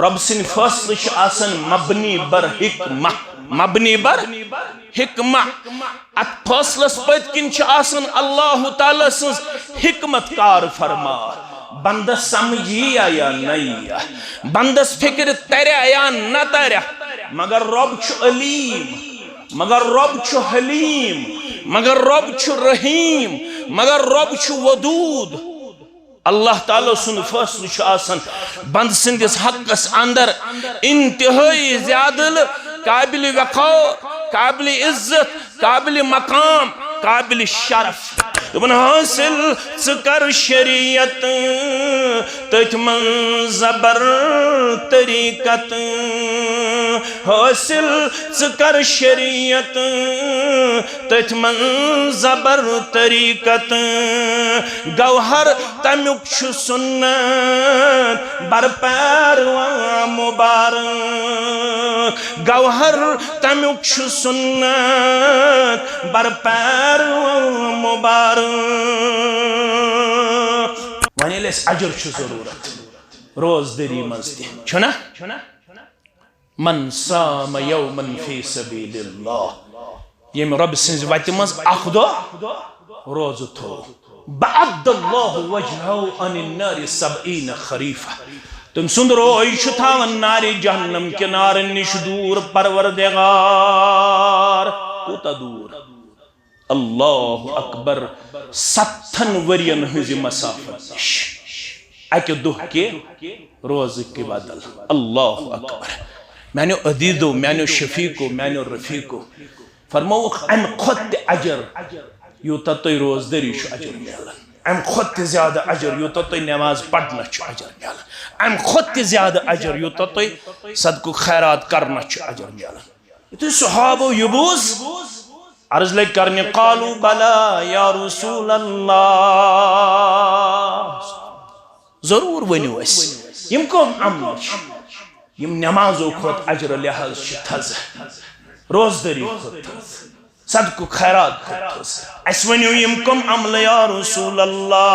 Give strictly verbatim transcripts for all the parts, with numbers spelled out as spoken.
رۄب سٕنٛدۍ فٲصلہٕ چھِ آسان مبنی بر حکمہ، مبنی بر حکمہ۔ اتھ فٲصلس پٔتۍ کِنۍ چھِ آسان اللہ تعالیٰ سٕنٛز حکمت کار فرما۔ بندس سمجھ یِیا یا نہ یِیا، بندس فکر تریا یا نہ تریا، مگر رۄب چھُ علیم، مگر رۄب چھُ حلیم، مگر رۄب چھُ رحیم، مگر رۄب چھُ ودود۔ اللہ تعالیٰ سُنٛد فٲصلہٕ چھُ آسان بنٛد سٕنٛدِس حقس اندر انتہٲئی زیادٕ، قابل وقار، قابل عزت، قابل مقام، قابل شرف۔ دوٚپُن، حٲصِل ژٕ کر شریعت، تٔتھۍ منٛز زبر طریقت۔ حٲصِل ژٕ کر شریعت، تٔتھۍ منٛز زبر طریقت۔ گوہر تمیُک چھُ سُنت بر پیروان مبارک۔ گوہر تمیُک چھُ سُنت بر پیروان مبارک۔ وۄنۍ ییٚلہِ اَسہِ اجر چھُ ضروٗرت روزدٔری منٛز تہِ، چھُنہ؟ من صام یوما فی سبیل اللہ، ییٚمۍ رۄبہِ سٕنٛزِ وتہِ منٛز اکھ دۄہ روزٕ تھوو، بعد اللہ وجہہ عن النار سبعین خریفہ، تٔمۍ سُنٛد روے چھُ تھاوان نارِ جہنم کہِ نارن نِش دوٗر پروردگار۔ کوٗتاہ دوٗر؟ اللہ اکبر۔ ستن ؤرین ہٕنٛزِ مسافت نِش اکہِ دۄہ کہِ روزٕ کہِ بدل۔ اللہ اکبر۔ میانیو عزیزو، میانیو شفیقو، میانیو رفیقو، فرمووُکھ، امہِ کھۄتہٕ تہِ اجر یوٗتاہ تۄہہِ روزدٔری چھُ اجر میلان، امہِ کھۄتہٕ تہِ زیادٕ اجر یوٗتاہ تۄہہِ نماز پرنس چھُ اجر میلان، امہِ کھۄتہٕ تہِ زیادٕ اجر یوٗتاہ تۄہہِ صدقہٕ خیرات کرنس چھُ اجر میلان۔ یُتھُے صحابو یہِ بوٗز، عرض لٔگۍ کرنہِ، قالوا بلی یا رسول اللہ، ضروٗر ؤنِو اَسہِ، یِم کٕم عمل چھِ، یِم نمازو کھۄتہٕ اجرٕ لحاظ چھِ تھزٕ، روزدٔری کھۄتہٕ تھزٕ، صدقہٕ خیرات کھۄتہٕ تھزٕ؟ اَسہِ ؤنِو، یِم کٕم عملہٕ یا رسول اللہ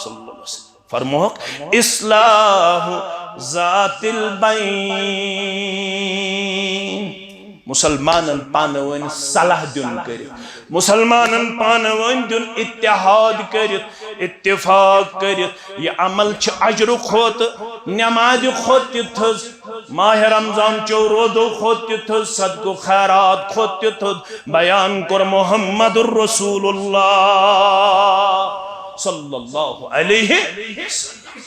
صلی اللہ علیہ وسلم؟ فرمووُکھ، اصلاح ذات البین، مسلمانن پانہٕ ؤنۍ صلاح دیُن کٔرِتھ، مسلمانن پانہٕ ؤنۍ دیُن اتحاد کٔرِتھ، اتفاق کٔرِتھ۔ یہِ عمل چھِ اجرٕ کھۄتہٕ، نمازِ کھۄتہٕ تہِ تھٔز، ماہِ رمضان چیو روزو کھۄتہٕ تہِ تھٔز، صدقہٕ خیرات کھۄتہٕ تہِ تھٔز۔ بیان کوٚر محمد رسول اللہ صلی اللہ علیہ وسلم۔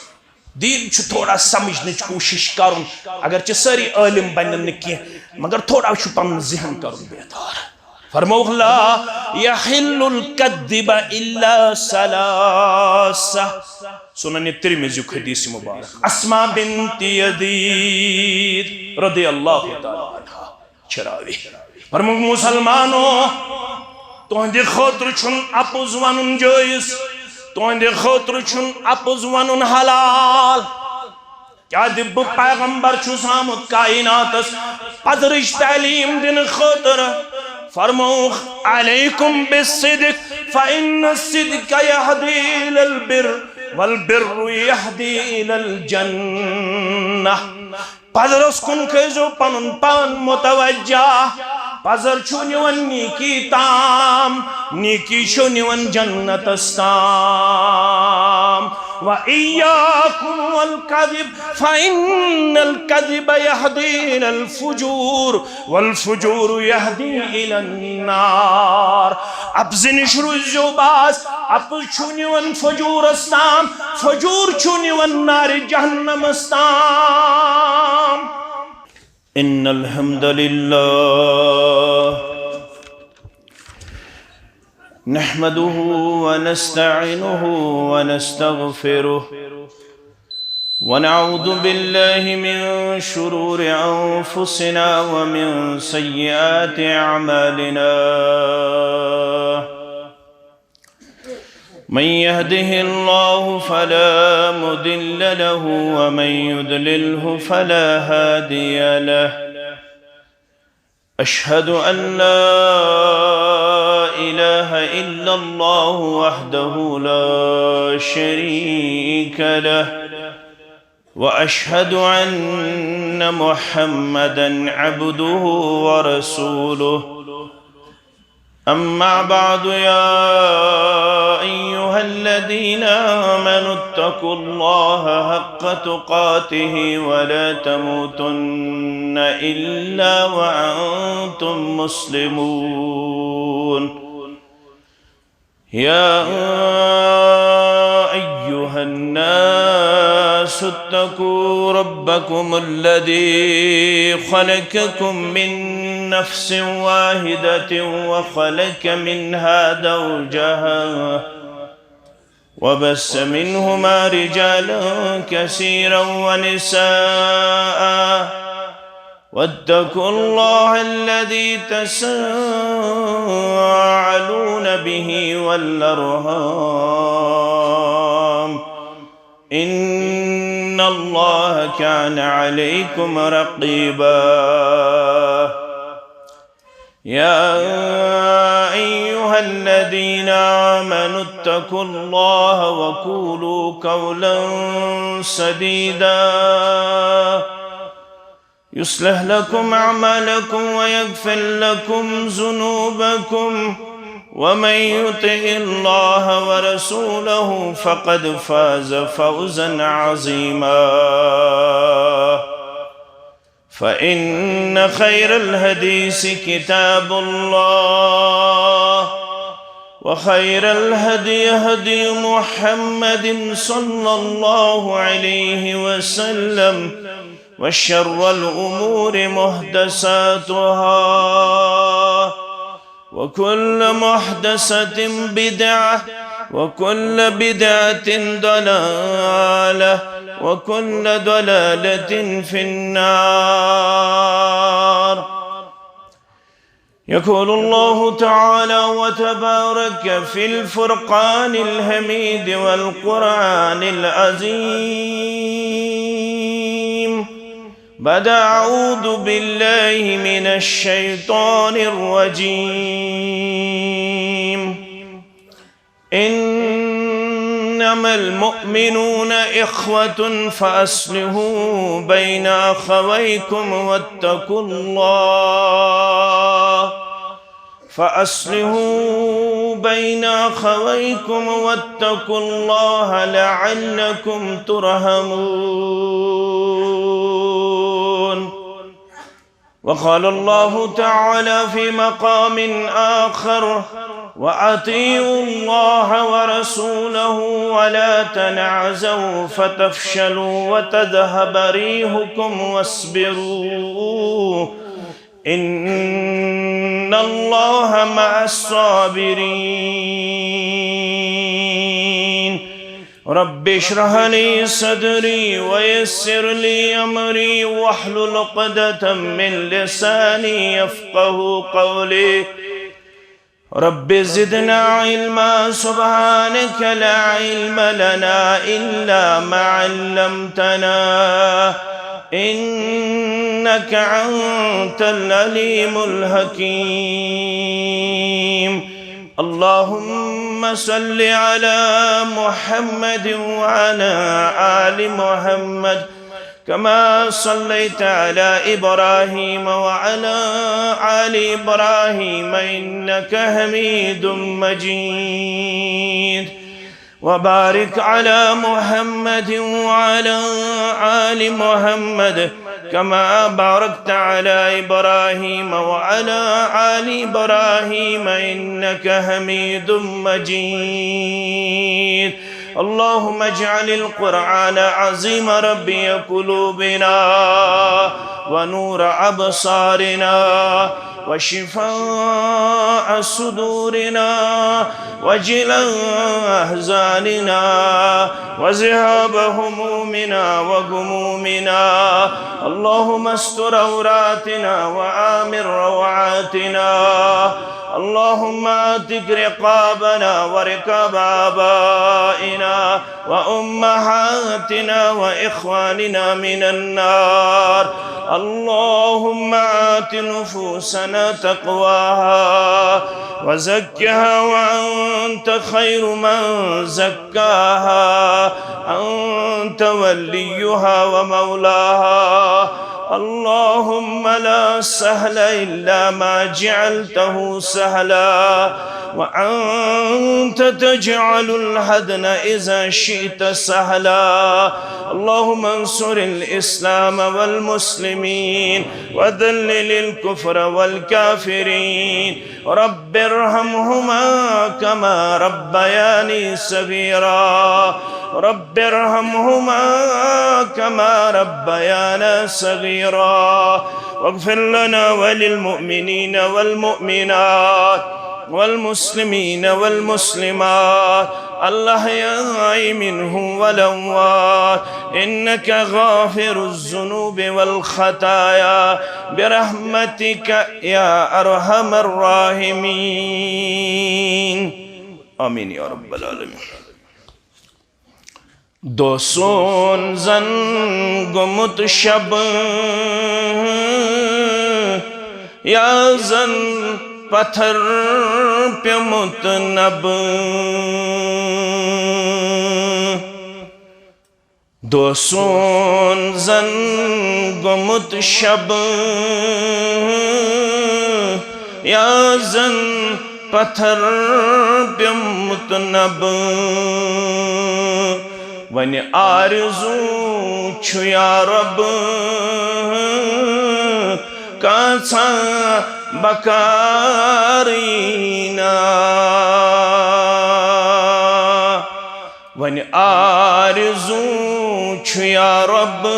دین چھُ تھوڑا سمجھنٕچ کوٗشش کرُن، اگرچہ سٲری عٲلم بنن نہٕ کینٛہہ، مگر تھوڑا چھُ پنُن ذہن کرُن بیدار۔ فرمووُکھ، لا یحل الکذب الا ثلاثہ۔ سنن ترمذیُک حدیث مبارک۔ اسماء بنت یزید رضی اللہ تعالی عنہا چھِ راوی۔ فرمووُکھ، مسلمانو، تُہنٛدِ خٲطرٕ چھُنہٕ اپُز ونُن جٲیز، تُہنٛدِ خٲطرٕ چھُنہٕ اپُز ونُن حلال۔ کیازِ بہٕ پیغمبر چھُس آمُت کائناتس پدرٕچ تعلیٖم دِنہٕ خٲطرٕ۔ فرمووُکھ، علیکم بالصدق، فإن الصدق یہدی الی البر، والبر یہدی الی الجنہ۔ پدرس کُن کٔرۍزیو پنُن پان متوجہ۔ پزر چھُ نِوان نیکی تام، نیکی چھُ نِوان جنتس تام۔ وإیاکم والکذب فإن الکذب یہدی الی الفجور والفجور یہدی الی النار۔ اپزِ نِش روٗززیو باز، اپُز چھُ نِوان فجورس تام، فجور چھُ نِوان نارِ جہنمس تام۔ إن الحمد لله نحمده ونستعينه ونستغفره، ونعوذ بالله من شرور أنفسنا ومن سيئات أعمالنا. من يهده الله فلا مضل له، ومن يضلله فلا هادي له. أشهد أن لا إله إلا الله وحده لا شريك له، وأشهد أن محمدا عبده ورسوله. أما بعد، يا أيها الذين آمنوا اتقوا الله حق تقاته ولا تموتن إلا وأنتم مسلمون. يا أيها الناس اتقوا ربكم الذي خلقكم من نفس واحدة وخلق منها زوجها وبث منهما رجالا كثيرا ونساء، واتقوا الله الذي تساءلون به والأرحام، إن الله كان عليكم رقيبا. يا أيها الذين آمنوا اتقوا الله وقولوا قولا سديدا، يصلح لكم أعمالكم ويغفر لكم ذنوبكم، ومن يطع الله ورسوله فقد فاز فوزا عظيما. فإن خير الحديث كتاب الله، وخير الهدي هدي محمد صلى الله عليه وسلم، وشر الأمور محدثاتها، وكل محدثة بدعة، وكل بدعة ضلالة، وكل ضلالة في النار. يقول الله تعالى وتبارك في الفرقان الحميد والقرآن العظيم بعد أعوذ بالله من الشيطان الرجيم. إنما المؤمنون إخوة فأصلحوا بين أخويكم واتقوا الله، فأصلحوا بين أخويكم واتقوا الله لعلكم ترحمون. وقال الله تعالى في مقام آخر: وأطيعوا الله ورسوله ولا تنازعوا فتفشلوا وتذهب ريحكم واصبروا إن الله مع الصابرين. رب اشرح لي صدري ويسر لي أمري واحلل عقدة من لساني يفقه قولي. رب زدنا علما، سبحانك لا علم لنا إلا ما علمتنا، إنك أنت العليم الحكيم. اللهم صل على محمد وعلى آل محمد كما صليت على إبراهيم وعلى آل إبراهيم إنك حميد مجيد. وبارك على محمد وعلى آل محمد كما باركت على إبراهيم وعلى آل إبراهيم إنك حميد مجيد. اللهم اجعل القرآن العظيم ربيع قلوبنا ونور أبصارنا وشفاء صدورنا وجلاء أحزاننا وذهاب همومنا وغمومنا. اللهم استر عوراتنا وآمن روعاتنا. اللهم اعتق رقابنا ورقاب آبائنا وأمهاتنا وإخواننا من النار. اللهم آت نفوسنا تقواها وزكها وأنت خير من زكاها، أنت وليها ومولاها. اللهم لا سهل إلا ما جعلته سهلا، وأنت تجعل الحزن إذا شئت سهلا. اللهم انصر الإسلام والمسلمين، وذلل الكفر والكافرين. رب ارحمهما كما ربياني صغيرا. رب ارحمهما كما ربيانا صغيرا. واغفر لنا وللمؤمنين والمؤمنات والمسلمين والمسلمات الأحياء منهم والأموات، إنك غافر الذنوب والخطايا، برحمتك يا أرحم الراحمين. آمين يا رب العالمين. دۄہ سون زن گوٚمُت شب، یا زن پتھر پیوٚمُت نب۔ دۄہ سون زن گوٚمُت شب، یا زن پتھر پیوٚمُت نب۔ وۄنۍ آرزوٗ چھُ یا رب کانٛژھا بکارٕے نا۔ وۄنۍ آرزوٗ چھُ یا رب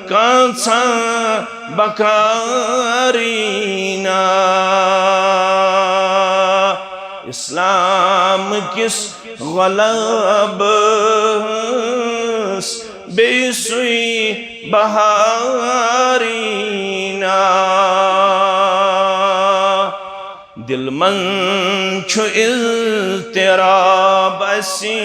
کانٛژھا بکارٕے نا۔ اسلام کِس غلبس بیٚیہِ سُے بہارٕے نا۔ دل منٛز چھُ اضطراب اَسہِ،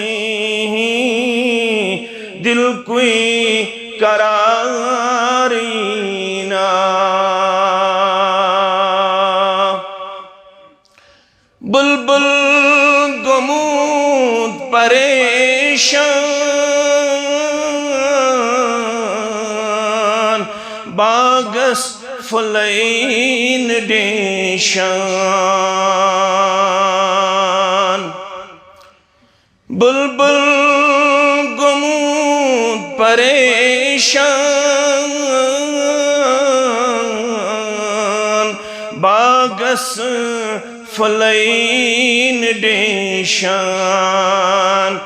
دل کُے قرارٕے نا۔ بلبل گوٚمُت پریشان، باغس پھُلے نہٕ ڈیشان۔ بلبل گوٚمُت پریشان، باغس پھُلے نہٕ ڈیشان۔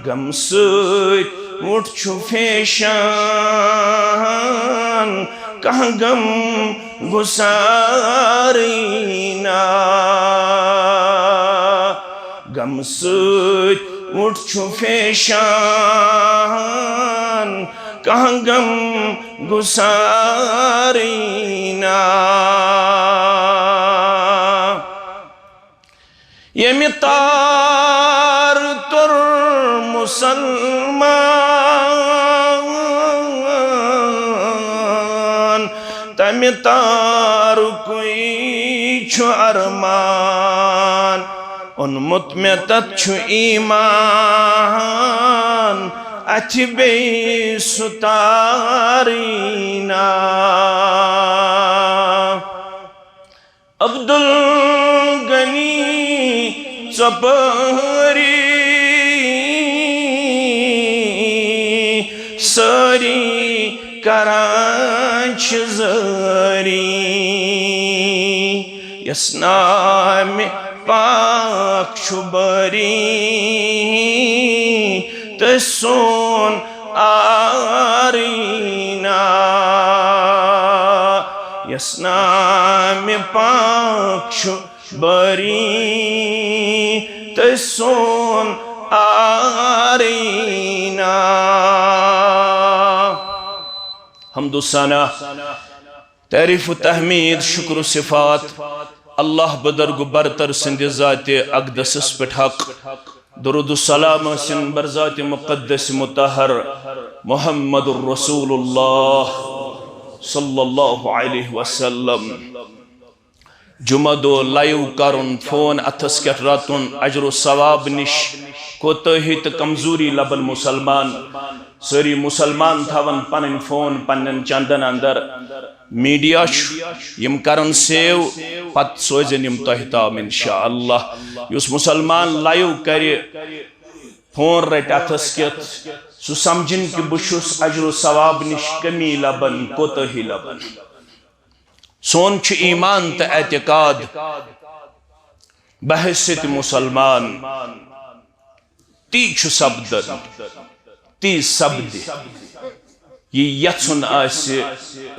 غم سۭتۍ وُٹھ چھُ فیشان، کانٛہہ غم گُسارٕے نا۔ غم سۭتۍ وُٹھ چھُ فیشان، کانٛہہ غم گُسارٕے نا۔ ییٚمہِ تار توٚر مُسلمان، تَمہِ تارُکُے چھُ ارمان۔ اوٚنمُت مےٚ تَتھ چھُ ایمان، اَتھِ بیٚیہِ سُہ تارٕے نا۔ عبدالغنی ژۄپٲری سٲری کران چھِ زٲری، یَس نامِ پاک چھُ بٲری، تہٕ سون آرٕے نا۔ یَس نامِ پاک چھُ بٲری، تہٕ سون آرٕے نا۔ حمد و ثنا، تعریف و تحمید، شکر و صفات اللہ بزرگ و برتر سٕنٛدِ ذاتِ اقدسس پٮ۪ٹھ حق۔ درود و سلام ٲسِن بر ذاتِ مقدس مطہر محمد رسول اللہ صلی اللہ علیہ وسلم۔ جمعہ دۄہ لایو کرُن، فون اتھس کیٹھ رٹُن، اجر و ثواب نِش کوتاہی تہٕ کمزوری لبن مسلمان۔ سٲری مسلمان تھاون پنٕنۍ فون پننٮ۪ن چندن اندر۔ میڈیا چھُ، یِم کرن سیو، پتہٕ سوزن یِم تۄہہِ تام انشاءاللہ۔ یُس مسلمان لایو کرِ، فون رٹہِ اتھس کیتھ، سُہ سمجھن کہ بہٕ چھُس اجر و ثواب نِش کمی لبن، کوتاہی لبن۔ سون چھُ ایمان تہٕ اعتقاد بحیثیت مسلمان۔ تی چھُ سپدن، تی سپدِ۔ یہِ یژھُن آسہِ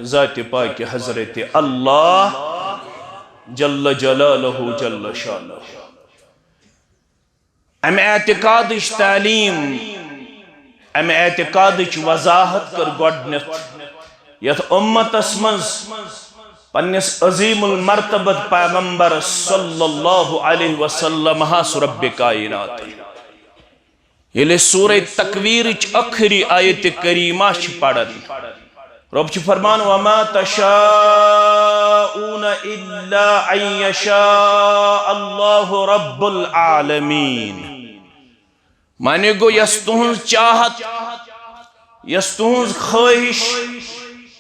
ذاتِ پاکِ حضرت اللہ جل جلالہ جل شانہ۔ امہِ اعتقادٕچ تعلیٖم، امہِ اعتقادٕچ وضاحت کٔر گۄڈٕنیتھ یتھ امتس منٛز پننِس عظیم المرتبت پیغمبر صلی اللہ علیہ وسلم ہس رب کائنات۔ ییٚلہِ سورہ تکویرٕچ ٲخری آیت کریمہ چھِ پران، رب چھُ فرمان، "وما تشاءون الا ان یشاء اللہ رب العالمین۔" معنی گوٚو، یۄس تُہنٛز چاہت، یۄس تُہنٛز خواہش،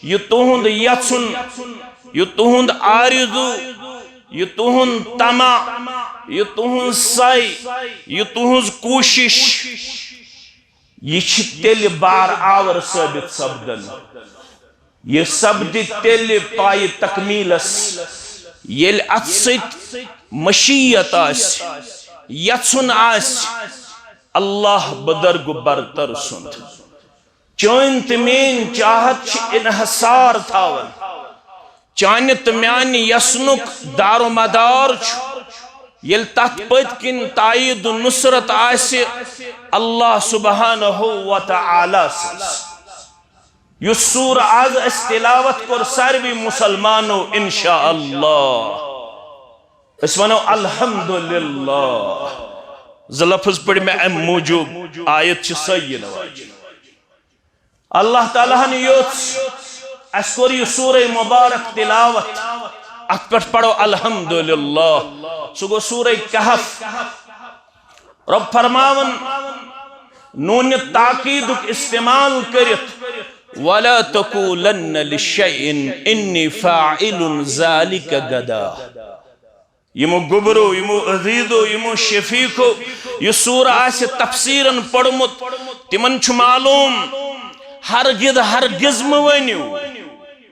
یہِ تُہنٛد یژھُن، یہِ تُہنٛد آرزو، یہِ تُہنٛد طمع، یہِ تُہنٛز سعی، یہِ تُہنٛز کوٗشش، یہِ چھِ تیٚلہِ بار آور ثٲبت سپدان۔ یہِ سپدِ تیٚلہِ پایہِ تکمیلس، ییٚلہِ اتھ سۭتۍ مشیت آسہِ، یژھُن آسہِ اللہ بزرگ برتر سُنٛد۔ چٲنۍ تہٕ میٲنۍ چاہت چھِ انحصار تھاوان۔ چانہِ تہٕ میانہِ یژھنُک دار و مدار چھُ، ییٚلہِ تتھ پٔتۍ کِنۍ تائید و نصرت آسہِ اللہ سبحانہ و تعالی سٕنٛز۔ یُس سورہ از اسہِ تلاوت کوٚر ساروی مسلمانو، انشاءاللہ أسۍ ونو الحمدللہ۔ زٕ لفظ پٔرۍ مےٚ امہِ موٗجوٗب، آیت چھِ سۄے یِنہٕ واجِنۍ۔ اللہ تعالیٰ ہن یوٚژھ، اسہِ کوٚر یہِ سورہ مبارک تلاوت، اتھ پٮ۪ٹھ پرو الحمدللہ۔ سُہ گوٚو سورہ کہف۔ رب فرماون نون تاکیدُک استعمال کٔرِتھ، "ولا تقولن لشيء إني فاعل ذلك غدا۔" یِمو گوٚبرو، یِمو عزیزو، یِمو شفیقو یہِ سورہ آسہِ تفسیرن پوٚرمُت، تِمن چھُ معلوم، ہرگز، ہرگز مہٕ ؤنِو۔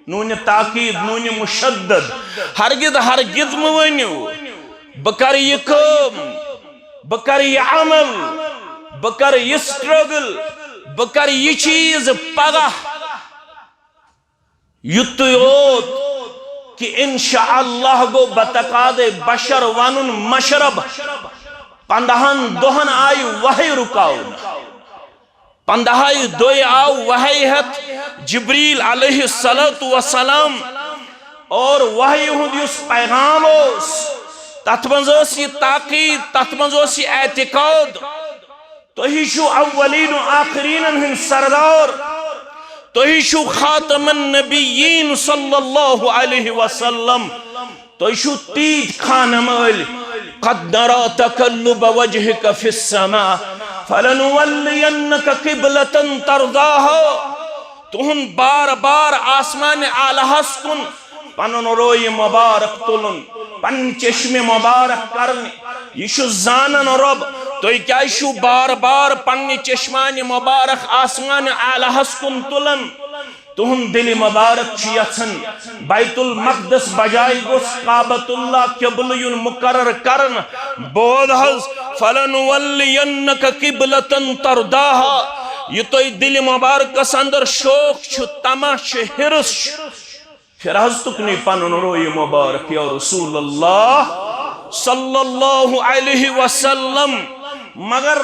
نون تاکید، نون مشدد، ہرگز، ہرگز مہٕ ؤنِو، بہٕ کرٕ یہِ کٲم، بہٕ کرٕ یہِ عمل، بہٕ کرٕ یہِ struggle، بہٕ کرٕ یہِ چیٖز پگاہ۔ یُتُے یوت کہ انشاءاللہ گوٚو بتقاضے بشر ونُن مشرب۔ پندہن دۄہن آیہِ وحی رُکاونہٕ۔ پندہے دۄہہِ آو وحی ہٮ۪تھ جبریل علیہ الصلوۃ والسلام، اور وحی ہُنٛد یُس پیغام اوس، تتھ منٛز ٲس یہِ تاکید، تتھ منٛز اوس یہِ اعتقاد۔ تُہی چھِو اولین و آخرینن ہٕنٛدۍ سردار۔ تُہی چھِو خاتم النبیین صلی اللہ علیہ وسلم۔ تُہی چھِو تیٖتۍ خانہٕ مٲلۍ۔ قد نرى تقلب وجهك في السماء فلنولينك قبلة ترضاها۔ تُہُنٛد بار بار آسمان اعلیٰ ہس کُن پنُن روی مبارک تُلُن، پنٕنۍ چشمہِ مبارک کرنہِ۔ یہِ چھُ زانان رۄب، تُہۍ کیازِ چھِو بار بار پننہِ چشمانہِ مبارک آسمان اعلیٰ ہس کُن تُلان؟ تُہُنٛد دِلہِ مبارک چھُ یژھان بیت المقدس بجایہِ گوٚژھ کعبۃ اللہ قبلہٕ یُن مقرر کرنہٕ۔ بوز حظ، فلنولینک قبلة ترضاها، یہِ تۄہہِ دِلہِ مبارکس اندر شوق چھُ، طمع چھُ، حرص چھُ، پھر حظ تُکنُے پنُن روی مبارک یا رسول اللہ صلی اللہ علیہ وسلم۔ مگر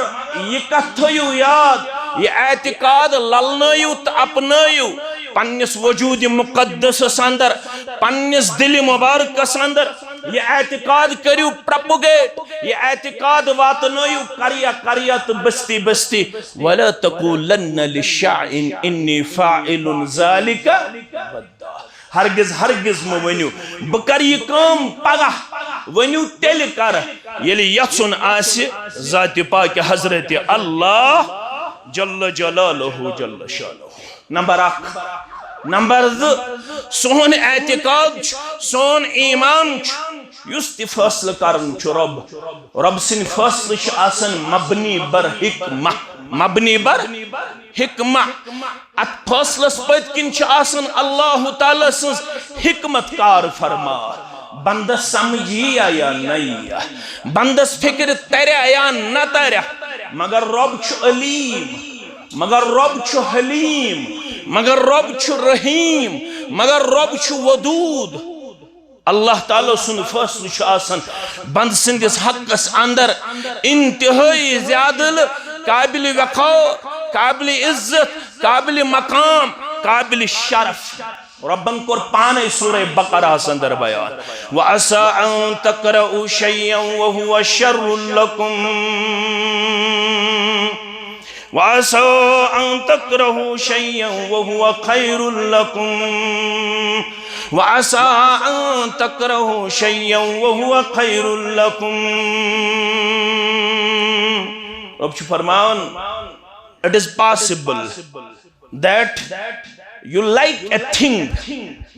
یہِ کتھ تھٲیِو یاد، یہِ اعتقاد للنٲیِو تہٕ اپنٲیِو پننِس وجود مقدسس اندر، پننِس دِلہِ مبارکس اندر۔ یہِ اعتقاد کٔرِو propagate، یہِ اعتقاد واتنٲیِو قریہ قریہ تہٕ بستی بستی۔ ولا تقولن لشيء إني فاعل ذلك غدا۔ ہرگز، ہرگز مہٕ ؤنِو، "بہٕ کرٕ یہِ کٲم پگاہ"، ؤنِو تیٚلہِ کرٕ، ییٚلہِ یژھُن آسہِ ذاتِ پاکہِ حضرت اللہ جل جلالہ جل شانہ۔ نمبر اکھ۔ نمبر زٕ، سون اعتقاد چھُ، سون ایمان چھُ، یُس تہِ فٲصلہٕ کران چھُ رۄب، رۄب سٕنٛدۍ فٲصلہٕ چھِ آسان مبنی بر حکمہ، مبنی بر حکمہ۔ اتھ فٲصلس پٔتۍ کِنۍ چھِ آسان اللہ تعالیٰ سٕنٛز حکمت کار فرما۔ بندس سمجھ یِیا یا نہ یِیا، بندس فکر تریا یا نہ تریا، مگر رۄب چھُ علیم، مگر رۄب چھُ حلیم، مگر رۄب چھُ رحیم، مگر رۄب چھُ ودود۔ اللہ تعالیٰ سُنٛد فٲصلہٕ چھُ آسان بنٛدٕ سٕنٛدِس حقس اندر انتہٲئی زیادٕ، قابل وقار، قابل عزت، قابل مقام، قابل شرف۔ رۄبن کوٚر پانے سورہ بقرہس اندر بیان، "وعسى أن تكرهوا شيئا وهو شر لكم"۔ وعسى أن تكرهوا شيئا وهو خير لكم، وعسى أن تكرهوا شيئا وهو خير لكم۔ رب چھُ فرماوان، "It is possible that you like a thing"۔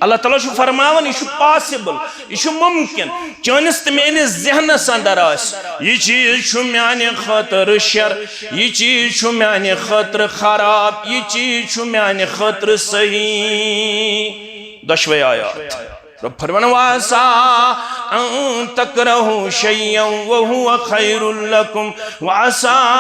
اللہ تعالیٰ چھُ فرماوان، یہِ چھُ possible، یہِ چھُ مُمکِن۔ چٲنِس تہٕ میٲنِس ذہنس اندر آسہِ، یہِ چیٖز چھُ میانہِ خٲطرٕ شر، یہِ چیٖز چھُ میانہِ خٲطرٕ خراب، یہِ چیٖز چھُ میانہِ خٲطرٕ صحیح۔ دۄشوے آیات۔ رب فرماوان، "وعسى أن تكرهوا شيئا وهو خير لكم، وعسى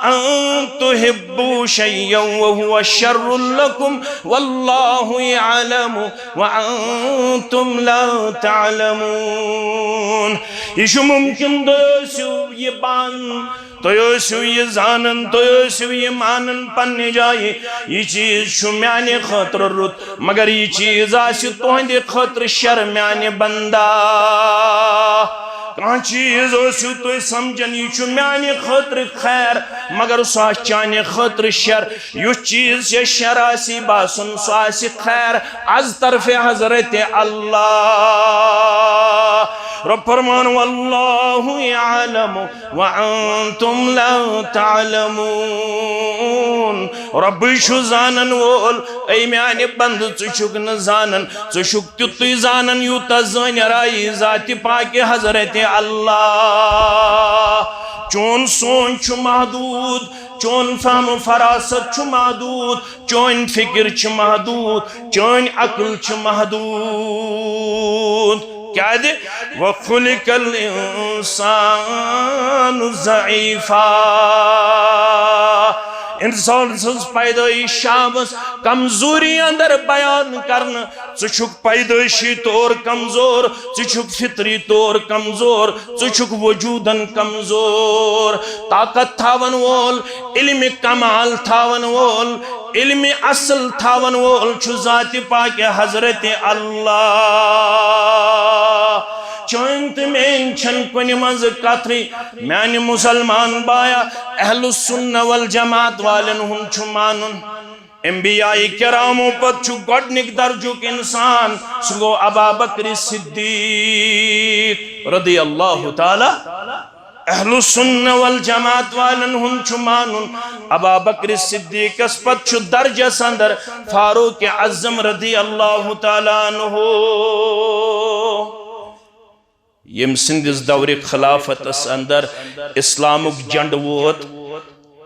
أن تحبوا شيئا وهو شر لكم، والله يعلم وأنتم لا تعلمون"۔ یہِ چھُ مُمکِن، تُہۍ ٲسِو یہِ بان، تُہۍ ٲسِو یہِ زانان، تُہۍ ٲسِو یہِ مانان پننہِ جایہِ، یہِ چیٖز چھُ میانہِ خٲطرٕ رُت، مگر یہِ چیٖز آسہِ تُہنٛدِ خٲطرٕ شر، میانہِ بندا۔ کانٛہہ چیٖز ٲسِو تُہۍ سمجھان، یہِ چھُ میانہِ خٲطرٕ خیر، مگر سُہ آسہِ چانہِ خٲطرٕ شر۔ یُس چیٖز ژےٚ شر آسی باسان، سُہ آسہِ خیر از طرفِ حضرت اللہ۔ رب فرمان، "والله يعلم وأنتم لا تعلمون"۔ ربٕے چھُ زانن وول، اے میانہِ بندٕ، ژٕ چھُکھ نہٕ زانن، ژٕ چھُکھ تیُتُے زانن یوٗتاہ زٲنِتھ آیی ذاتِ پاکہِ حضرت اللہ۔ چون سونچ چھُ محدوٗد، چون فہم و فراست چھُ محدوٗد، چٲنۍ فکر چھِ محدوٗد، چٲنۍ عقل چھِ محدوٗد۔ کیازِ؟ "وخلق الانسان ضعیفا"۔ انسان سٕنٛز پیدٲیش آمٕژ کمزوری اندر بیان کرنہٕ۔ ژٕ چھُکھ پیدٲیشی طور کمزور، ژٕ چھُکھ فطری طور کمزور، ژٕ چھُکھ وجوٗدن کمزور۔ طاقت تھاون وول، علم کمال تھاون وول، علم اصل تھاون وول چھُ ذاتِ پاکہِ حضرت اللہ۔ چٲنۍ تہٕ میٲنۍ چھَنہٕ کُنہِ منٛز کتھٕے۔ میانہِ مسلمان بایا، اہل السنہ والجماعت والٮ۪ن ہُنٛد چھُ مانُن، انبیاء کرامو پتہٕ چھُ گۄڈنِک درجُک انسان، سُہ گوٚو ابا بکر صدیق رضی اللہ تعالیٰ۔ اہل السنہ والجماعت والٮ۪ن ہُنٛد چھُ مانُن، ابا بکر صدیقس پتہٕ چھُ درجس اندر فاروق اعظم رضی اللہ تعالیٰ عنہ، ییٚمہِ سٕنٛدِس دورِ خلافتس اندر اسلامُک جنڈٕ ووت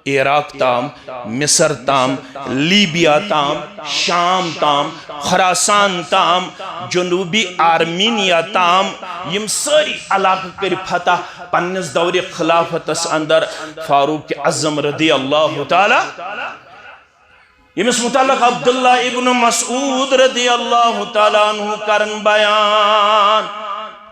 عراق تام، مصر تام، لیبیا تام، شام تام، خراسان تام، جنوبی آرمینیا تام، یِم سٲری علاقہٕ کٔرۍ فتح پننِس دورِ خلافتس اندر فاروق اعظم رضی اللہ تعالیٰ، ییٚمِس متعلق عبداللہ ابن مسعود رضی اللہ تعالیٰ عنہ کرن بیان۔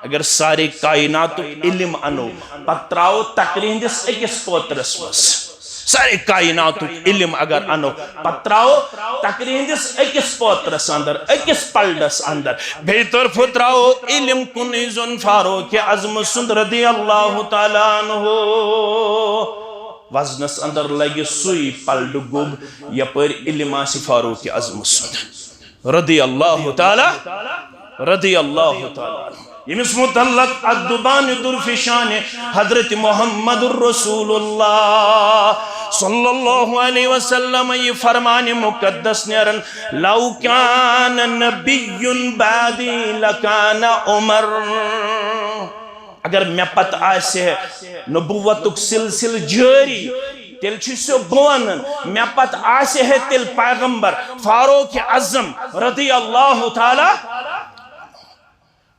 اگر سارے کائناتُک علم انو، پتہٕ تراوو تقریر ہٕنٛدِس أکِس پوترس منٛز۔ سارے کائناتُک علم اگر انو، پتہٕ تراوو تقریر ہٕنٛدِس أکِس پوترس اندر، أکِس پلڈس اندر۔ بیٚیہِ طرفہٕ تراوو علم کُنُے زوٚن فاروق اعظم سُنٛد رضی اللہ تعالیٰ عنہ۔ وزنس اندر لگہِ سُے پلڈٕ گوٚب، یپٲرۍ علم آسہِ فاروق اعظم سُنٛد۔ رضی اللہ تعالی، رضی اللہ تعالی عنہ، ییٚمِس متعلق ادبان درفشان حضرت محمد رسول اللہ صلی اللہ علیہ وسلم یہِ فرمان مقدس نیران، "لو کان نبی بعدی لکان عمر"۔ اگر مےٚ پتہٕ آسہِ ہے نبوتُک سلسلہٕ جٲری، تیٚلہِ چھُ سُہ بہٕ ونان، مےٚ پتہٕ آسہِ ہے تیٚلہِ پیغمبر فاروق اعظم رضی اللہ تعالی۔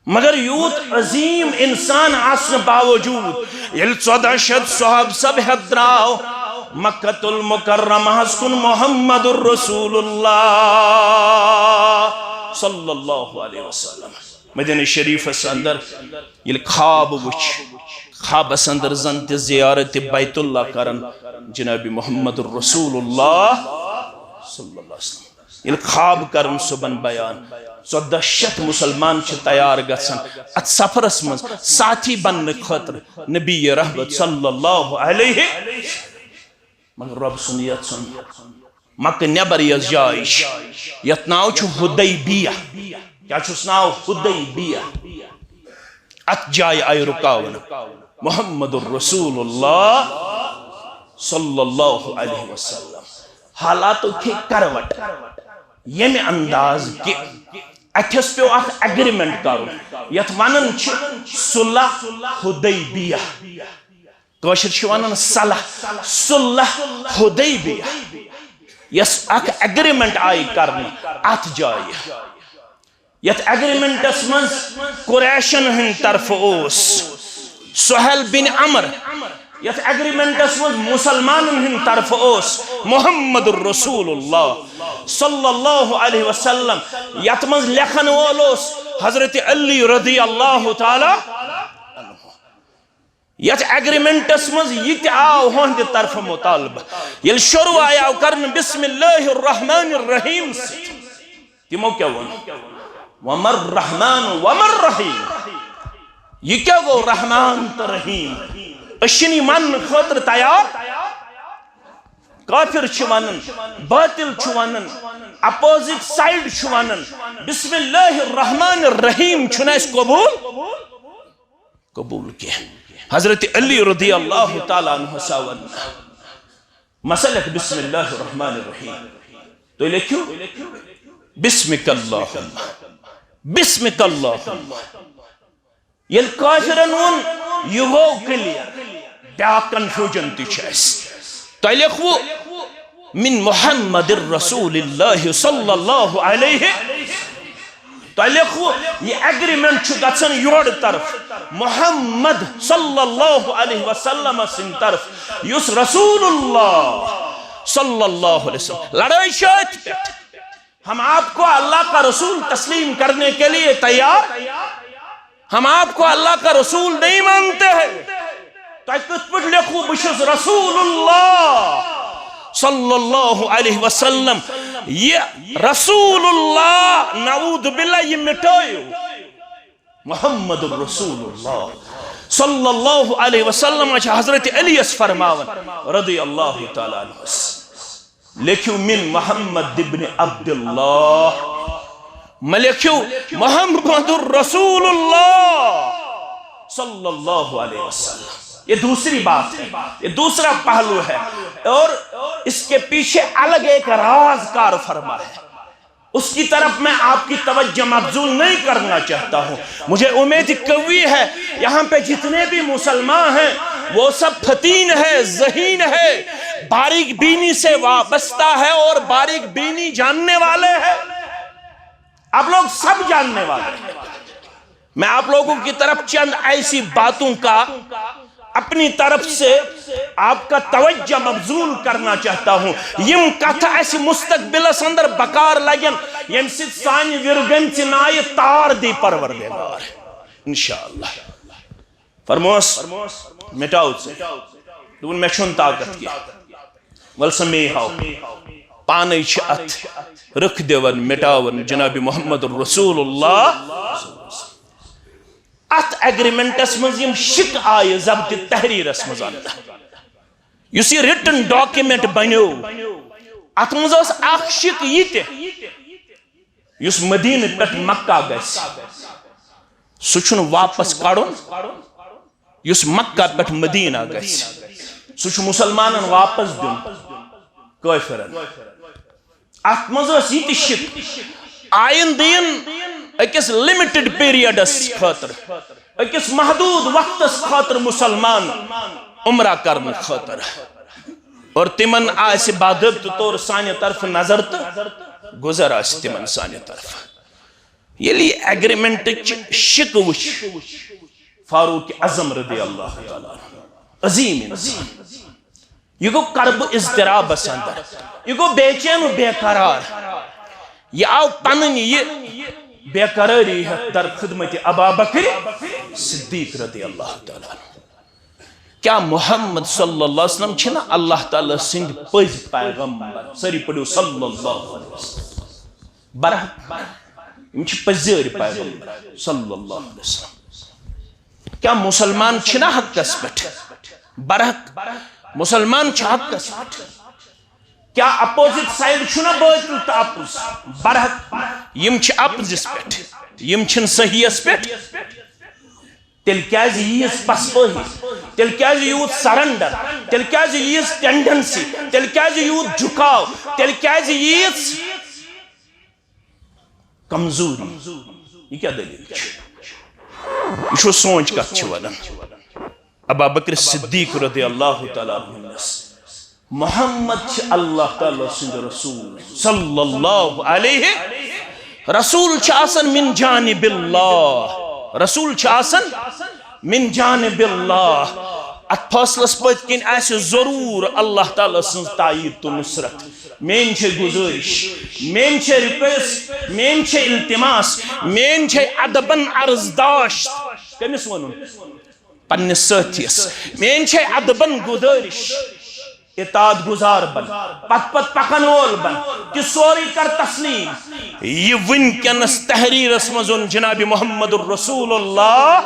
مگر یوٗت عظیم انسان آسنہٕ باوجود ییٚلہِ ژۄدہ شیٚتھ صحابہٕ سب ہٮ۪تھ درٛاو مکہ المکرمہس کُن محمد رسول اللہ صلی اللہ علیہ وسلم، مدینہ شریفس اندر ییٚلہِ خواب وٕچھ، خوابس اندر زن تہِ زیارت بیت اللہ کرن جناب محمد رسول اللہ صلی اللہ علیہ وسلم۔ ییٚلہِ خواب کرن صبحن بیان، ژۄدہ شیٚتھ مسلمان چھِ تیار گژھان اتھ سفرس منٛز ساتھی بننہٕ خٲطرٕ نبی رحمت صلی اللہ علیہ۔ مگر رب سُنٛد یژھُن، مکہ نٮ۪بر یۄس جاے چھِ، یتھ ناو چھُ حدیبیہ۔ کیٛاہ چھُس ناو؟ حدیبیہ۔ اتھ جایہِ آیہِ رُکاونہٕ محمد رسول اللہ صلی اللہ علیہ وسلم۔ حالاتو کھے کروٹ ییٚمہِ انداز کہِ اتھس پیو اکھ ایگریمنٹ کرُن، یتھ ونان چھِ صلح حدیبیہ۔ کٲشِر چھِ ونان صلح، صلح حدیبیہ، یۄس اکھ ایگریمنٹ آیہِ کرنہٕ اتھ جایہِ۔ یتھ ایگریمنٹس منٛز قریشن ہٕنٛدِ طرفہٕ اوس سہیل بن عمر، یتھ ایگریمنٹس منٛز مسلمانن ہٕنٛدِ طرفہٕ اوس محمد رسول اللہ صلی اللہ علیہ وسلم، یتھ منٛز لیکھن وول اوس حضرت علی رضی اللہ تعالی۔ یتھ ایگریمنٹس منٛز یہِ تہِ آو ہُہنٛدِ طرفہٕ مطالبہٕ، ییٚلہِ شروع آیاو کرنہٕ بسم اللہ الرحمن الرحیم سۭتۍ، تِمو کیٛاہ ووٚن؟ ومر رحمان ومر رحیم، یہِ کیٛاہ گوٚو رحمان تہٕ رحیم؟ أسۍ چھِنہٕ یہِ ماننہٕ خٲطرٕ تیار۔ کافر چھِ ونان، باطل چھُ ونان، اپوزٹ سائیڈ چھُ ونان، بسم اللہ الرحمن الرحیم چھُنہٕ اَسہِ قبول، قبول کینٛہہ۔ حضرت علی رضی اللہ تعالیٰ عنہ ہسا ون، مسلک بسم اللہ الرحمن الرحیم، تُہۍ لیکھِو بسمک اللہم، بسمک اللہم۔ ییٚلہِ کافرن ووٚن، یہِ گوٚو کلیر، بیاکھ کنفیوجن تہِ چھُ اَسہِ۔ تۄہہِ لیکھوٕ من محمد رسول اللہ صلی اللہ علیہ، تۄہہِ لیکھوٕ یہِ ایگریمنٹ چھُ گژھان یورٕ طرف، محمد صلی اللہ علیہ وسلم سٕنٛدِ طرف، یُس رسول اللہ صلی اللہ علیہ وسلم۔ لڑٲے چھِ أتھۍ پٮ۪ٹھ۔ ہم آپ کو اللہ کا رسول تسلیم کرنے کے لیے تیار، ہم آپ کو اللہ کا رسول نہیں مانتے ہیں۔ تۄہہِ کِتھ پٲٹھۍ لیکھوٕ بہٕ چھُس رسول اللہ صلی اللہ علیہ وسلم؟ یہِ رسول اللہ، نعوذ باللہ، یہِ مٹٲیِو۔ محمد رسول اللہ صلی اللہ علیہ وسلم چھِ حضرت علی یس فرماوان رضی اللہ تعالیٰ عنہ۔ لیکھو من محمد ابن عبداللہ، مہ لیکھو محمد رسول اللہ صلی اللہ علیہ وسلم۔ یہ دوسری بات ہے، یہ دوسرا پہلو ہے، اور اس کے پیچھے الگ ایک راز کار فرما ہے۔ اس کی طرف میں آپ کی توجہ مبذول نہیں کرنا چاہتا ہوں۔ مجھے امید قوی ہے، یہاں پہ جتنے بھی مسلمان ہیں، وہ سب فتین ہے، ذہین ہے، باریک بینی سے وابستہ ہے اور باریک بینی جاننے والے ہیں۔ آپ لوگ سب جاننے والے ہیں۔ میں آپ لوگوں کی طرف چند ایسی باتوں کا اپنی طرف سے آپ کا توجہ مبذول کرنا چاہتا ہوں۔ یم کتھ اسہِ مستقبلس اندر بکار لگن، یم سۭتۍ سانہِ ورگن چہِ نایہِ تار دی پروردگار۔ انشاءاللہ۔ فرموس، مٹاو ژٕ۔ دوٚپُن، مےٚ چھُنہٕ طاقت کینٛہہ۔ ول سا مے ہاو۔ پانے چھِ اتھ رٕکھ دِوان، مٹاوان جناب محمد رسول اللہ۔ اتھ ایگریمنٹس منٛز یم شِک آیہِ ضبط تحریرس منٛز اننہٕ، یُس یہِ رِٹن ڈاکیومنٹ بنیو، اتھ منٛز ٲس اکھ شِک یہِ تہِ، یُس مدینہٕ پٮ۪ٹھ مکہ گژھِ، سُہ چھُنہٕ واپس کڑُن۔ یُس مکہ پٮ۪ٹھ مدینہ گژھِ، سُہ چھُ مسلمانن واپس دیُن کٲفرن۔ اتھ منٛز ٲس یہِ تہِ شک، آیندٕ یِن أکِس لِمِٹڈ پیریڈس خٲطرٕ، أکِس محدود وقتس خٲطرٕ مسلمان عمرہ کرنہٕ خٲطرٕ، اور تِمن آسہِ باضٲبطہٕ طور سانہِ طرفہٕ نظر تہٕ گُزر آسہِ تِمن سانہِ طرفہٕ۔ ییٚلہِ یہِ ایگریمنٹٕچ شِکہٕ وٕچھ فاروق اعظم رضی اللہ تعالیٰ عنہ، عظیم انسان، یہِ گوٚو کربہٕ اضطرابس اندر، یہِ گوٚو بے چین و بے قرار۔ یہِ آو پنٕنۍ یہِ بے قرٲری ہٮ۪تھ در خدمت ابا بکر صدیق رضی اللہ تعالیٰ عنہ۔ کیا محمد صلی اللہ علیہ وسلم چھِنہٕ اللہ تعالیٰ سٕنٛدۍ پٔزۍ پیغمبر؟ سٲری پٔرِو صلی اللہ علیہ وسلم۔ برحق، یِم چھِ پٔزۍ پیغمبر صلی اللہ علیہ وسلم۔ کیا مسلمان چھِنہٕ حقس پٮ۪ٹھ؟ برحق، مسلمان چھِ حقس پٮ۪ٹھ۔ کیا اپوزٹ سائیڈ چھُنہ باطل تہٕ اپُز؟ برحق، یِم چھِ اپزس پٮ۪ٹھ، یِم چھِنہٕ صحیحس پٮ۪ٹھ۔ تیٚلہِ کیازِ ییٖژ پسپٲہی؟ تیٚلہِ کیازِ یوٗت سرنڈر؟ تیٚلہِ کیازِ ییٖژ ٹینڈنسی؟ تیٚلہِ کیازِ یوٗت جھکاو؟ تیٚلہِ کیازِ ییٖژ کمزوری؟ یہِ کیٛاہ دٔلیٖل چھِ؟ یہِ چھُ سونچ کتھ چھِ ونان۔ ابا بکر صدیق رضی اللہ تعالیٰ عنہ، محمد چھِ اللہ تعالیٰ سٕنٛدۍ رسول صلی اللہ علیہ۔ رسول چھِ آسان من جانب اللہ، رسول چھِ آسان من جانب اللہ۔ اتھ فٲصلس پٔتۍ کِنۍ آسہِ ضروٗر اللہ تعالیٰ سٕنٛز تایید تہٕ نصرت۔ میٲنۍ چھے گزٲرش، میٲنۍ چھے ریکویسٹ، میٲنۍ چھے التماس، میٲنۍ چھے ادبن عرض داشت۔ کٔمِس وَنُن؟ پننِس سٲتھیَس۔ میٲنۍ چھے ادبن گزٲرش، اطاعت گزار بن، پتھ پتھ پکن وول بن، تہِ سورُے کر تسلیم۔ یہِ وٕنکیٚنس تحریرس منٛز اوٚن جناب محمد رسول اللہ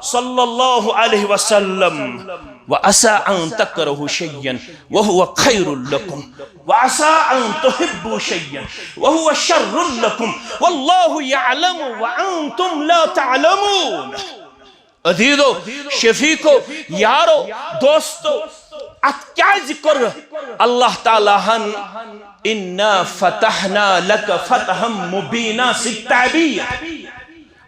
صلی اللہ علیہ وسلم، وعسى أن تكرهوا شيئا وهو خير لكم، وعسى أن تحبوا شيئا وهو شر لكم، والله يعلم وأنتم لا تعلمون۔ عزیزو، شفیقو، یارو، دوستو، اتھ کیازِ کوٚر اللہ تعالیٰ ہن "إنا فتحنا لك فتحا مبينا" سۭتۍ تعبیر؟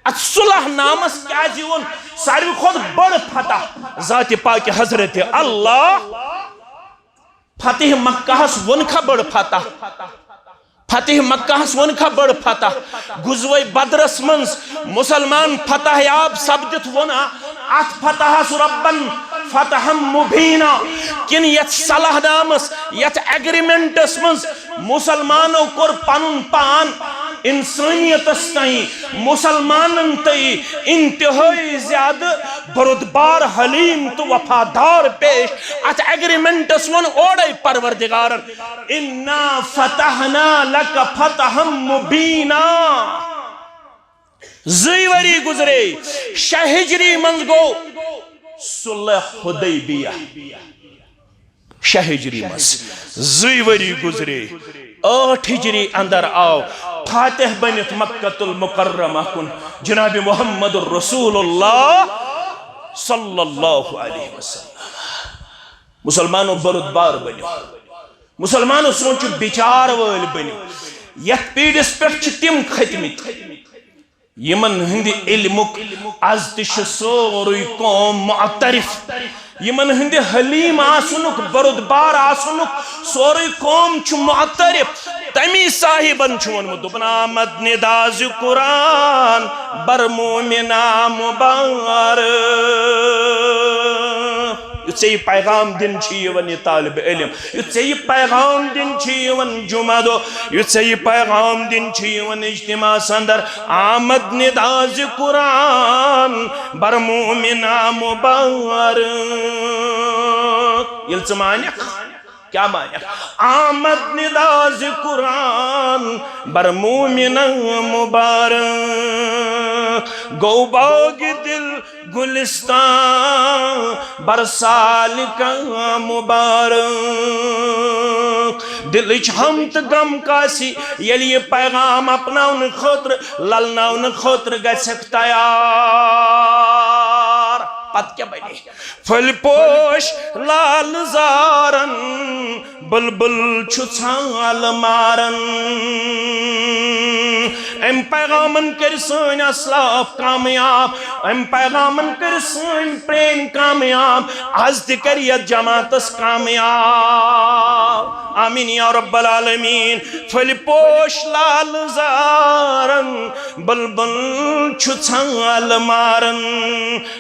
اتھ صلح نامس کیازِ ووٚن ساروی کھۄتہٕ بٔڑ فتح ذاتِ پاکِ حضرت اللہ؟ فتح مکہس ووٚنکھا بٔڑ فتح؟ فتح مکہس ووٚنکھا بٔڑ فتح؟ غزوہ بدرس منٛز مسلمان فتح یاب سپدِتھ ووٚن اتھ فتحس ربن فتحا مبینا؟ کِنہٕ یتھ صلح نامس، یتھ ایگریمنٹس منٛز مسلمانو کوٚر پنُن پان انسانیتس تام، مسلمانن تام انتہٲئی زیادٕ بردبار، حلیم تہٕ وفادار پیش؟ اتھ ایگریمنٹس ووٚن اورے پروردگارن، "إنا فتحنا لك فتحا مبينا"۔ زٕے ؤری گُزرے، شےٚ ہجری منٛز گوٚو صلح حدیبیہ۔ شےٚ ہجری منٛز زٕے ؤری گُزرے، ٲٹھ ہجری اندر آو فاتح بٔنِتھ مکہ المکرمہ کُن جناب محمد رسول اللہ صلی اللہ علیہ وسلم۔ مسلمانو بردبار بٔنِو، مسلمانو سونچو بچار وٲلۍ بٔنِو۔ یتھ پیٖرِس پٮ۪ٹھ چھِ تِم کھٔتمٕتۍ، یِمن ہٕنٛدِ علمُک از تہِ چھُ سورُے قوم معترف، یِمن ہٕنٛدِ حلیم آسنُک، بردبار آسنُک سورُے قوم چھُ معترف۔ تمی صاحبن چھُ ووٚنمُت، دوٚپُن، "آمد ندا ز قرآن بر مومنا مبارک"۔ یُتھ ژےٚ یہِ پیغام دِنہٕ چھُ یِوان یہِ طالب علم، یُتھ ژےٚ یہِ پیغام دِنہٕ چھُ یِوان جمعہ دۄہ، یُتھ ژےٚ یہِ پیغام دِنہٕ چھُ یِوان اجتماعس اندر، "آمد ندا ز قرآن بر مومنا مبارک"۔ ییٚلہِ ژٕ مانکھ، کیٛاہ مانکھ؟ "آمد ندا ز قرآن بر مومنا مبارک، گو باغ دل گلستان برسال کا مبارک۔ دلچ ہم تہٕ غم کاسی ییٚلہِ یہِ پیغام اپناونہٕ خٲطرٕ، للناونہٕ خٲطرٕ گژھکھ تیار۔ پتہٕ کیٛاہ بنہِ؟ پھٔلۍ پوش لال زارن، بلبل چھُ ژھال مارن۔ أمۍ پیغامن کٔرۍ سٲنۍ اسلاف کامیاب، أمۍ پیغامن کٔرۍ سٲنۍ پرٛٲنۍ کامیاب، از تہِ کر یتھ جماعتس کامیاب۔ آمین یا رب العالمین۔ پھٔلۍ پوش لال زارن، بلبل چھُ ژھال مارن۔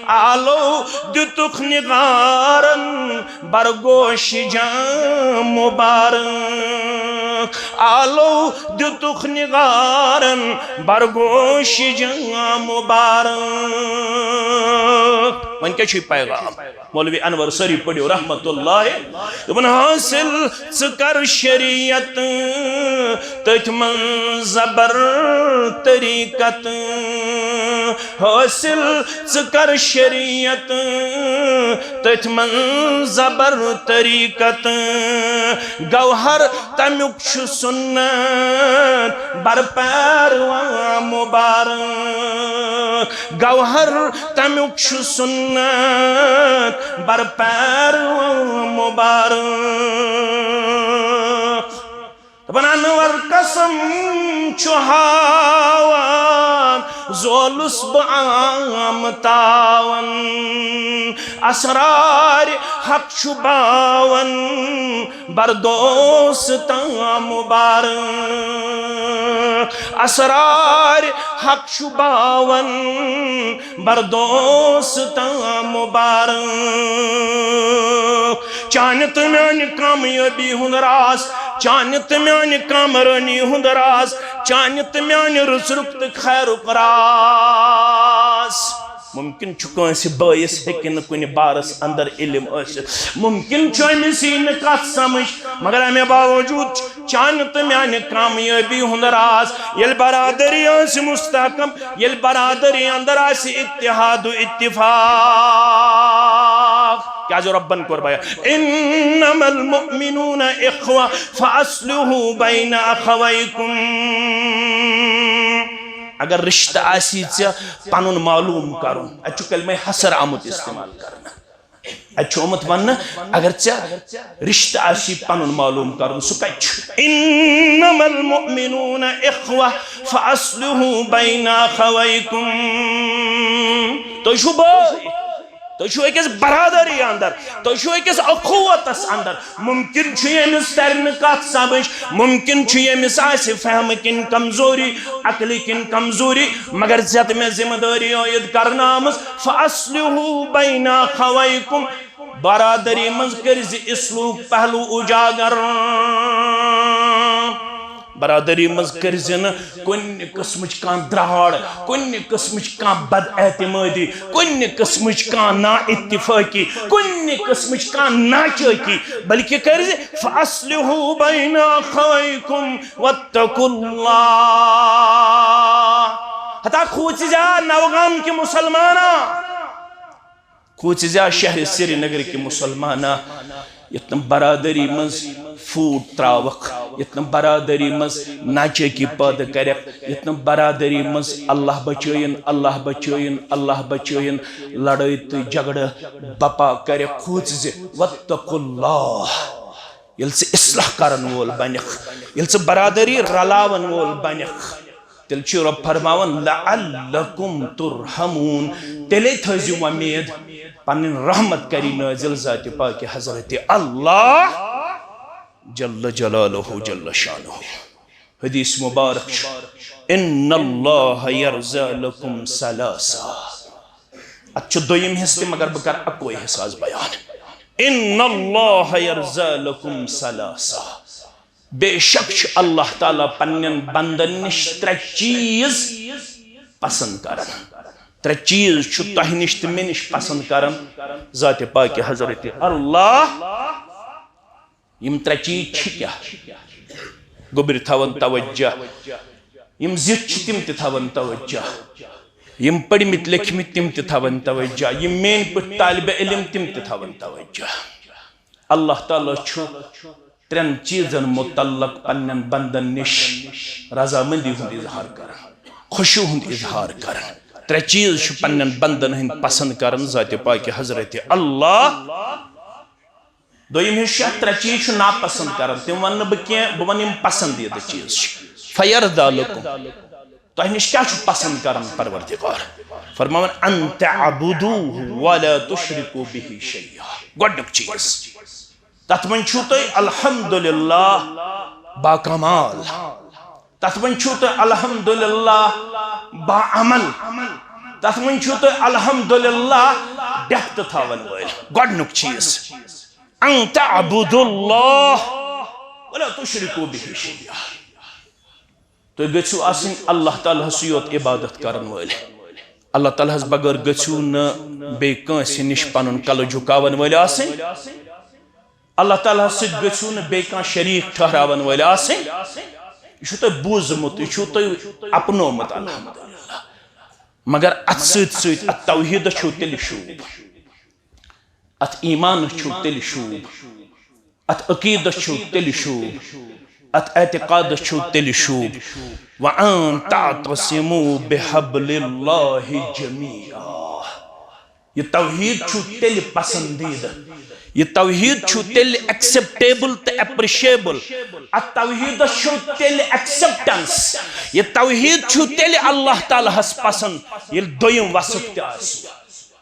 آلو دیُتُکھ نگارن، برگوش جام مبارک۔ آلو دیُتُکھ نگارن، برگوش جام مبارک۔ وۄنۍ کیٛاہ چھُ یہِ پیغام؟ مولوی انور سٲری پٔرِو رحمت اللہ۔ دوٚپُن، حٲصِل ژٕ کر شریعت، تٔتھۍ منٛز زبر طریقت۔ حٲصِل ژٕ کر شریعت، تٔتھۍ منٛز زبر طریقت۔ گوہر تمیُک چھُ سُنت برپیروان مبارک۔ گوہر تمیُک چھُ سُنت برپیروان مبارک۔ دپان انور قسم چھُ ہاوان، زولُس بہٕ عام تاوان۔ اسرار حق چھُ باوان، بردوس تام مبارک۔ اسرار حق چھُ باوان، بردوس تام مبارک۔ چانہِ تہٕ میانہِ کامیٲبی ہُنٛد راز، چانہِ تہٕ میانہِ کامرٲنی ہُنٛد راز، چانہِ تہٕ میانہِ رٕژرُک تہٕ خیرُک راز۔ ممکن چھُ کٲنٛسہِ بٲیِس ہیٚکہِ نہٕ کُنہِ بارس اندر علم ٲسِتھ، ممکن چھُ أمِس یی نہٕ کتھ سمجھ، مگر امہِ باوجود چھُ چانہِ تہٕ میانہِ کامیٲبی ہُنٛد راز۔ ییٚلہِ برادری آسہِ مستحکم، ییٚلہِ برادری اندر آسہِ اتحاد و اتفاق، کیازِ رۄبن کوٚر بیان، "انما المؤمنون اخوة فاصلحوا بین اخویکم"۔ اگر رشتہٕ آسی ژےٚ پنُن معلوم کرُن، اتہِ چھُ کلمہ حصر آمُت استعمال کرنہٕ۔ اتہِ چھُ آمُت وننہٕ، اگر ژےٚ رشتہٕ آسی پنُن معلوم کرُن، سُہ کتہِ چھُ؟ "انما المؤمنون اخوة فاصلحوا بین اخویکم"۔ تُہۍ چھِو بٲے، تُہۍ چھِو أکِس برادری اندر، تُہۍ چھِو أکِس اخوتس اندر۔ ممکن چھُ ییٚمِس ترِ نہٕ کتھ سمجھ، ممکن چھُ ییٚمِس آسہِ فہمہٕ کِنۍ کمزوری، عقلہِ کِنۍ کمزوری، مگر ژےٚ تہٕ مےٚ ذمہ دٲری عٲید کرنہٕ آمٕژ، "فاصلحوا بین اخویکم"۔ برادری منٛز کٔرۍ زِ اصلاحُک پہلو اجاگر۔ برادری منٛز کٔرۍ زِ نہٕ کُنہِ قٕسمٕچ کانٛہہ درٛاڑ، کُنہِ قٕسمٕچ کانٛہہ بد اعتمٲدی، کُنہِ قٕسمٕچ کانٛہہ نا اتفٲقی، کُنہِ قٕسمٕچ کانٛہہ ناچٲکی، بلکہِ کٔرۍ زِ "فاصلحوا بین اخویکم واتقوا اللہ"۔ ہتا کھوژِ زِ نوگام کہِ مسلمانہ، کھوژِ زِ شہر سرینگر کہِ مسلمانہ، یتھ نہٕ برادری منٛز پھوٹ تراوکھ، یتھ نہٕ برادری منٛز ناچٲکی پٲدٕ کرکھ، یتھ نہٕ برادری منٛز اللہ بچٲیِن، اللہ بچٲیِن، اللہ بچٲیِن لڑٲے تہٕ جھگڑٕ بپا کرکھ۔ کھوژِ زِ واتقوا اللہ۔ ییٚلہِ ژٕ اصلاح کرن وول بنکھ، ییٚلہِ ژٕ برادری رلاون وول بنکھ، تیٚلہِ چھُ رۄب فرماوان، "لعلکم ترحمون"، تیٚلے تھٲیزِ وۄمید پنٕنۍ رحمت کری نٲزِل ذاتِ پاکِ حضرت اللہ جل جلالہ جل شانہ۔ حدیث مبارک چھُ، "ان اللہ یرضی لکم ثلاثا"۔ اتھ چھُ دوٚیِم حصہٕ تہِ، مگر بہٕ کرٕ اکوے حصہٕ آز بیان۔ "ان اللہ یرضی لکم ثلاثا"۔ بے شک چھُ اللہ تعالیٰ پننٮ۪ن بندن نِش ترٛےٚ چیٖز پسند کران۔ ترٛےٚ چیٖز چھُ تۄہہِ نِش تہٕ مےٚ نِش پسند کران ذاتِ پاکِ حضرت اللہ۔ یِم ترٛےٚ چیٖز چھِ کیٛاہ؟ گوٚبرۍ تھاوان توجہ۔ یِم زِٹھۍ چھِ تِم تہِ تھاوان توجہ۔ یِم پٔرمٕتۍ لیکھمٕتۍ تِم تہِ تھاوَن توجہ، یِم میٲنۍ پٲٹھۍ طالب علم تِم تہِ تھاوَن توجہ۔ اللہ تعالیٰ چھُ ترٛٮ۪ن چیٖزن متعلق پننٮ۪ن بندن نِش رضامندی ہُنٛد اظہار کران، خشوع ہُنٛد اظہار کران۔ ترٛےٚ چیٖز چھُ پننٮ۪ن بندن ہٕنٛدۍ پسند کران ذاتِ پاکہِ حضرت اللہ۔ دوٚیِم حصہٕ چھُ اَتھ، ترٛےٚ چیٖز چھُ ناپسند کران، تِم وَنہٕ نہٕ بہٕ کینٛہہ، بہٕ وَنہٕ یِم پسندیدٕ چیٖز چھِ۔ فَیَرْضَیٰ لَکُم، تۄہہِ نِش کیٛاہ چھُ پسند کران پروردگار؟ فرماوان، أَن تَعْبُدُوهُ وَلَا تُشْرِكُوا بِهِ شَیْئًا۔ گۄڈٕنیُک چیٖز، تَتھ منٛز چھُو تۄہہِ الحمدللہ باکمال، تَتھ منٛز چھُو تۄہہِ الحمدللہ باعمل، تَتھ منٛز چھُو تۄہہِ الحمدللہ ڈٮ۪پھ تہٕ تھاوَن وٲلۍ۔ گۄڈٕنیُک چیٖز، أَن تَعْبُدُوا اللَّهَ وَلَا تُشْرِكُوا بِهِ شَیْئًا۔ تُہۍ گٔژھِو آسٕنۍ اللہ تعالیٰ ہَسٕے یوت عبادت کرن وٲلۍ۔ اللہ تعالیٰ ہَس بغٲر گٔژھِو نہٕ بیٚیہِ کٲنٛسہِ نِش پنُن کلہٕ جُکاون وٲلۍ آسٕنۍ۔ اللہ تعالیٰ ہَس سۭتۍ گٔژھِو نہٕ بیٚیہِ کانٛہہ شریٖک ٹھہراون وٲلۍ آسٕنۍ۔ یہِ چھُو تۄہہِ بوٗزمُت، یہِ چھُو تۄہہِ اپنومُت، الحمدللہ۔ مگر اتھ سۭتۍ سۭتۍ اتھ توحیٖدس چھُو تیٚلہِ شوٗب۔ اتھ ایٖمانس چھُو تیٚلہِ شوٗب، اتھ عقیٖدس چھُو تیٚلہِ شوٗب، اتھ اعتقادس چھُو تیٚلہِ شوٗب۔ وَأَن تَعْتَصِمُوا بِحَبْلِ اللَّهِ جَمِيعًا۔ یہِ توحیٖد چھُو تیٚلہِ پسندیدٕ، یہِ توحیٖد چھُو تیٚلہِ acceptable تہٕ appreciable۔ اتھ توحیٖدس چھُو تیٚلہِ acceptance، یہِ توحیٖد چھُو تیٚلہِ اللہ تعالیٰ ہس پسند، ییٚلہِ دوٚیِم وصف تہِ آسہِ۔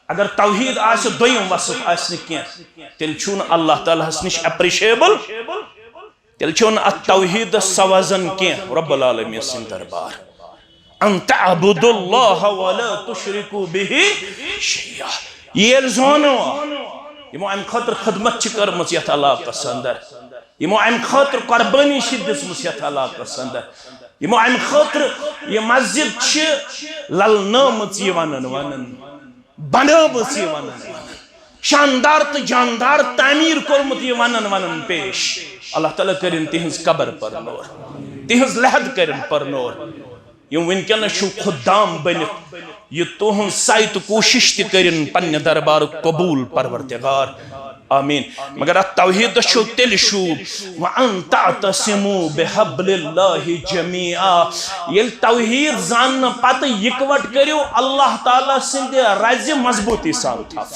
اگر توحیٖد آسہِ، دوٚیِم وصف آسہِ نہٕ کینٛہہ، تیٚلہِ چھُو نہٕ اللہ تعالیٰ ہَس نِش appreciable، تیٚلہِ چھُو نہٕ اَتھ توحیٖدَس سَوازَن کینٛہہ رب العالمین سٕنٛدِ دربار۔ أَن تَعْبُدُوا اللَّهَ وَلَا تُشْرِكُوا بِهِ شَیْئًا۔ ییٚلہِ زونو، یِمو اَمہِ خٲطرٕ خدمت چھِ کٔرمٕژ یَتھ علاقَس اندر، یِمو اَمہِ خٲطرٕ قۄربٲنی چھِ دِژمٕژ یَتھ علاقَس اندر، یِمو اَمہِ خٲطرٕ یہِ مسجد چھِ للنٲومٕژ، یہِ وَنان وَنان۔ بنٲومٕژ یہِ وَنان وَنان، شاندار تہٕ جاندار تعمیٖر کوٚرمُت یہِ وَنان وَنان پیش۔ اللہ تعالیٰ کٔرِن تِہٕنٛز قبر پرنور، تِہٕنٛز لحد کٔرِن پرنور۔ یِم وٕنکیٚنَس چھِو خدام بٔنِتھ، یہِ تُہٕنٛز سعی تہٕ کوٗشِش تہِ کٔرِن پننہِ دربارُک قبوٗل پروردگار۔ آمین۔ مگر اتھ توحیٖدس چھُو تیٚلہِ شوٗب، وَأَن تَعْتَصِمُوا بِحَبْلِ اللَّهِ جَمِيعًا۔ ییٚلہِ توحیٖد زاننہٕ پتہٕ یِکوَٹ کٔرِو اللہ تعالیٰ سٕنٛدِ رَزِ مضبوٗطی سان تھپھ۔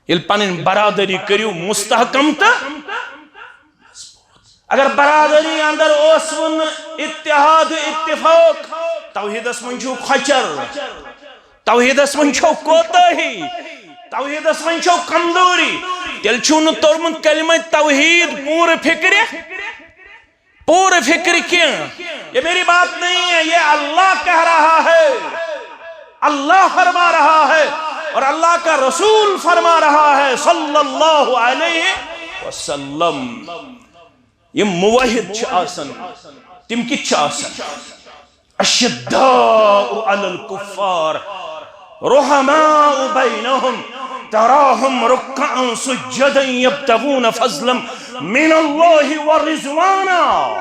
ییٚلہِ پنٕنۍ برادری کٔرِو مستحکم تہٕ اگر برادری اندر اوسوٕ نہٕ اتحاد و اتفاق، توحیٖدس منٛز چھُو کھۄچر، توحیٖدس منٛز چھو کوتاہی، توحیٖدس منٛز چھو کمزوری، تیٚلہِ چھُو نہٕ توٚرمُت کلمہ توحیٖد پوٗرٕ فکرِ، پوٗرٕ فکرِ کینٛہہ۔ یہ میری بات نہیں ہے، یہ اللہ کہہ رہا ہے، اللہ فرما رہا ہے اور اللہ کا رسول فرما رہا ہے صلی اللہ علیہ وسلم۔ یِم موحد چھِ آسان، تِم کِتھ چھِ آسان؟ أَشِدَّاءُ عَلَى الْكُفَّارِ رُحَمَاءُ بَيْنَهُمْ تَرَاهُمْ رُكَّعًا سُجَّدًا يَبْتَغُونَ فَضْلًا مِنَ اللَّهِ وَرِضْوَانًا۔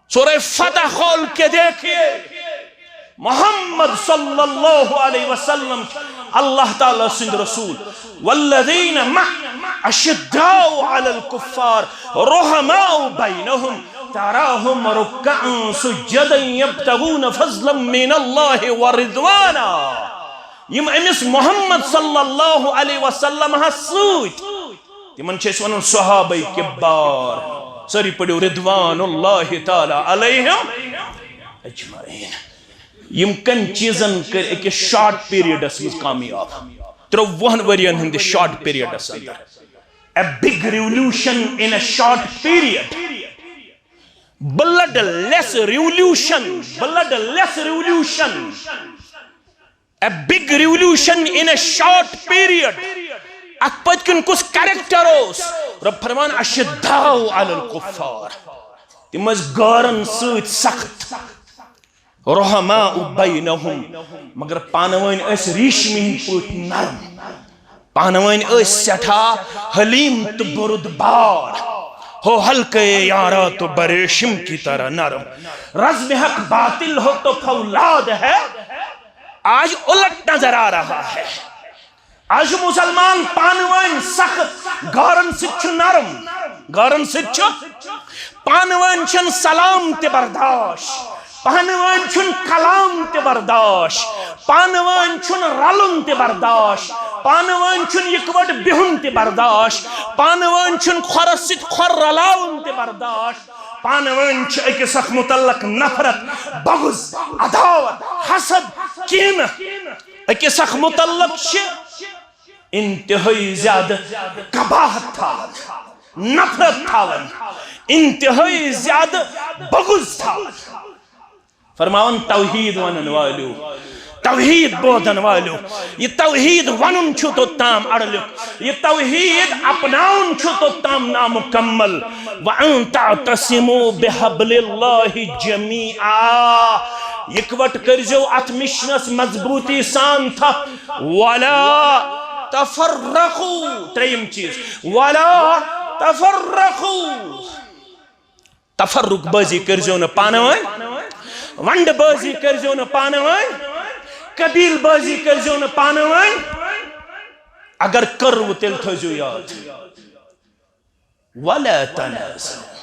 سورہ فتح کھول کے دیکھیے، محمد صلی اللہ علیہ وسلم، اللہ تعالیٰ سٕنٛدۍ رسول۔ وَالَّذِينَ مَعَهُ أَشِدَّاءُ عَلَى الْكُفَّارِ رُحَمَاءُ بَيْنَهُمْ تَرَاهُمْ رُكَّعًا سُجَّدًا يَبْتَغُونَ فَضْلًا مِنَ اللَّهِ وَرِضْوَانًا۔ یِم أمِس محمد صلی اللہ علیہ وسلم ہس سۭتۍ، تِمن چھِ أسۍ ونان صحابہ کبار۔ سٲری پٔرِو رضوان اللہ تعالیٰ علیہم اجمعین۔ یِم کٔمۍ چیٖزن کٔرۍ أکِس شارٹ پیریڈس منٛز کامیاب؟ ترٛۆوُہن ؤرین ہٕنٛدِس شارٹ پیریڈس اندر۔ A big revolution in a short period. Bloodless revolution, bloodless revolution. A big revolution in a short period. اتھ پٔتۍ کِنۍ کُس کریکٹر اوس؟ رب فرمان، أَشِدَّاءُ عَلَى الْكُفَّارِ۔ تِم ٲسۍ غٲرن سۭتۍ سخت۔ رُحَمَاءُ بَيْنَهُمْ، مگر پانہٕ ؤنۍ ٲسۍ ریٖشمہِ ہٕنٛدۍ پٲٹھۍ نرم۔ پانہٕ ؤنۍ ٲسۍ سٮ۪ٹھاہ حلیٖم تہٕ بُرُد بار۔ ہو ہلکے یارا تو بریشم کی طرح نرم۔ رزمِ حق باطل ہو تو فولاد ہے، آج الٹ نظر آ رہا ہے۔ آج چھُ مسلمان پانہٕ ؤنۍ سخت، غٲرن سۭتۍ چھُ نرم، غٲرن سۭتۍ چھُ پانہٕ ؤنۍ چھُنہٕ سلام تہِ برداش، پانہٕ ؤنۍ چھُنہٕ کلام تہِ برداش، پانہٕ ؤنۍ چھُنہٕ رلُن تہِ برداش، پانہٕ ؤنۍ چھُنہٕ یِکوَٹہٕ بِہُن تہِ برداش، پانہٕ ؤنۍ چھُنہٕ کھۄرس سۭتۍ کھۄر رلاوُن تہِ برداش۔ پانہٕ ؤنۍ چھِ أکِس اکھ متعلق نفرت، بغض، عداوت، حسد، کینہٕ۔ أکِس اکھ متعلق چھِ انتہٲئی زیادٕ قباحت تھاوان، نفرت تھاوان، انتہٲئی زیادٕ بغض تھاوان۔ فرماوان، توحید ونن والیو، توحید بوزن والیو، یہ توحید ونن چھو توٚت تام اڑلیو، یہ توحید اپناون چھو توٚت تام نامکمل۔ وان تعتصموا بحبل اللہ جمیعا، اکوٹ کرزیو اتھ مشنس مضبوطی سان تھپھ۔ ولا تفرقوا، تریم چیز، ولا تفرقوا۔ تفرق بازی کٔرزیو نہٕ پانہٕ ؤنۍ، ونڈٕ بازی کٔرزیو نہٕ پانہٕ ؤنۍ، قبیل بازی کٔرزیو نہٕ پانہٕ ؤنۍ۔ اگر کٔروٕ، تیٚلہِ تھٲیزیو یاد، ولا تنازعوا۔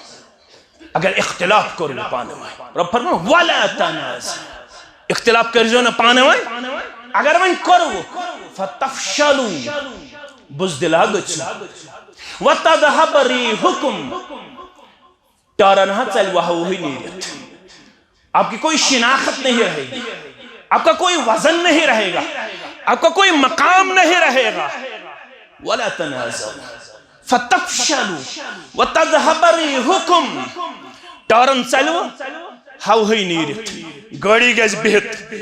اگر اختلاف کوٚروٕ پانہٕ ؤنۍ، رۄب فرماوان، ولا تنازعوا، اختلاف کٔرزیو نہٕ پانہٕ ؤنۍ۔ اگر وۄنۍ کوٚروٕ، فتفشلوا، بزدلا گٔژھِو، وتذهب ريحكم، ٹارن ہا ژلہِ وہوٕے نیٖرِتھ۔ آپ کی کوئی شناخت نہیں رہے گی، آپ کا کوئی وزن نہیں رہے گا، آپ کا کوئی مقام نہیں رہے گا۔ ولا تنازعوا فتفشلوا وتذهب ريحكم۔ ٹارن ژلہِ وہوٕے نیٖرِتھ، گٲڑی گژھِ بِہِتھ۔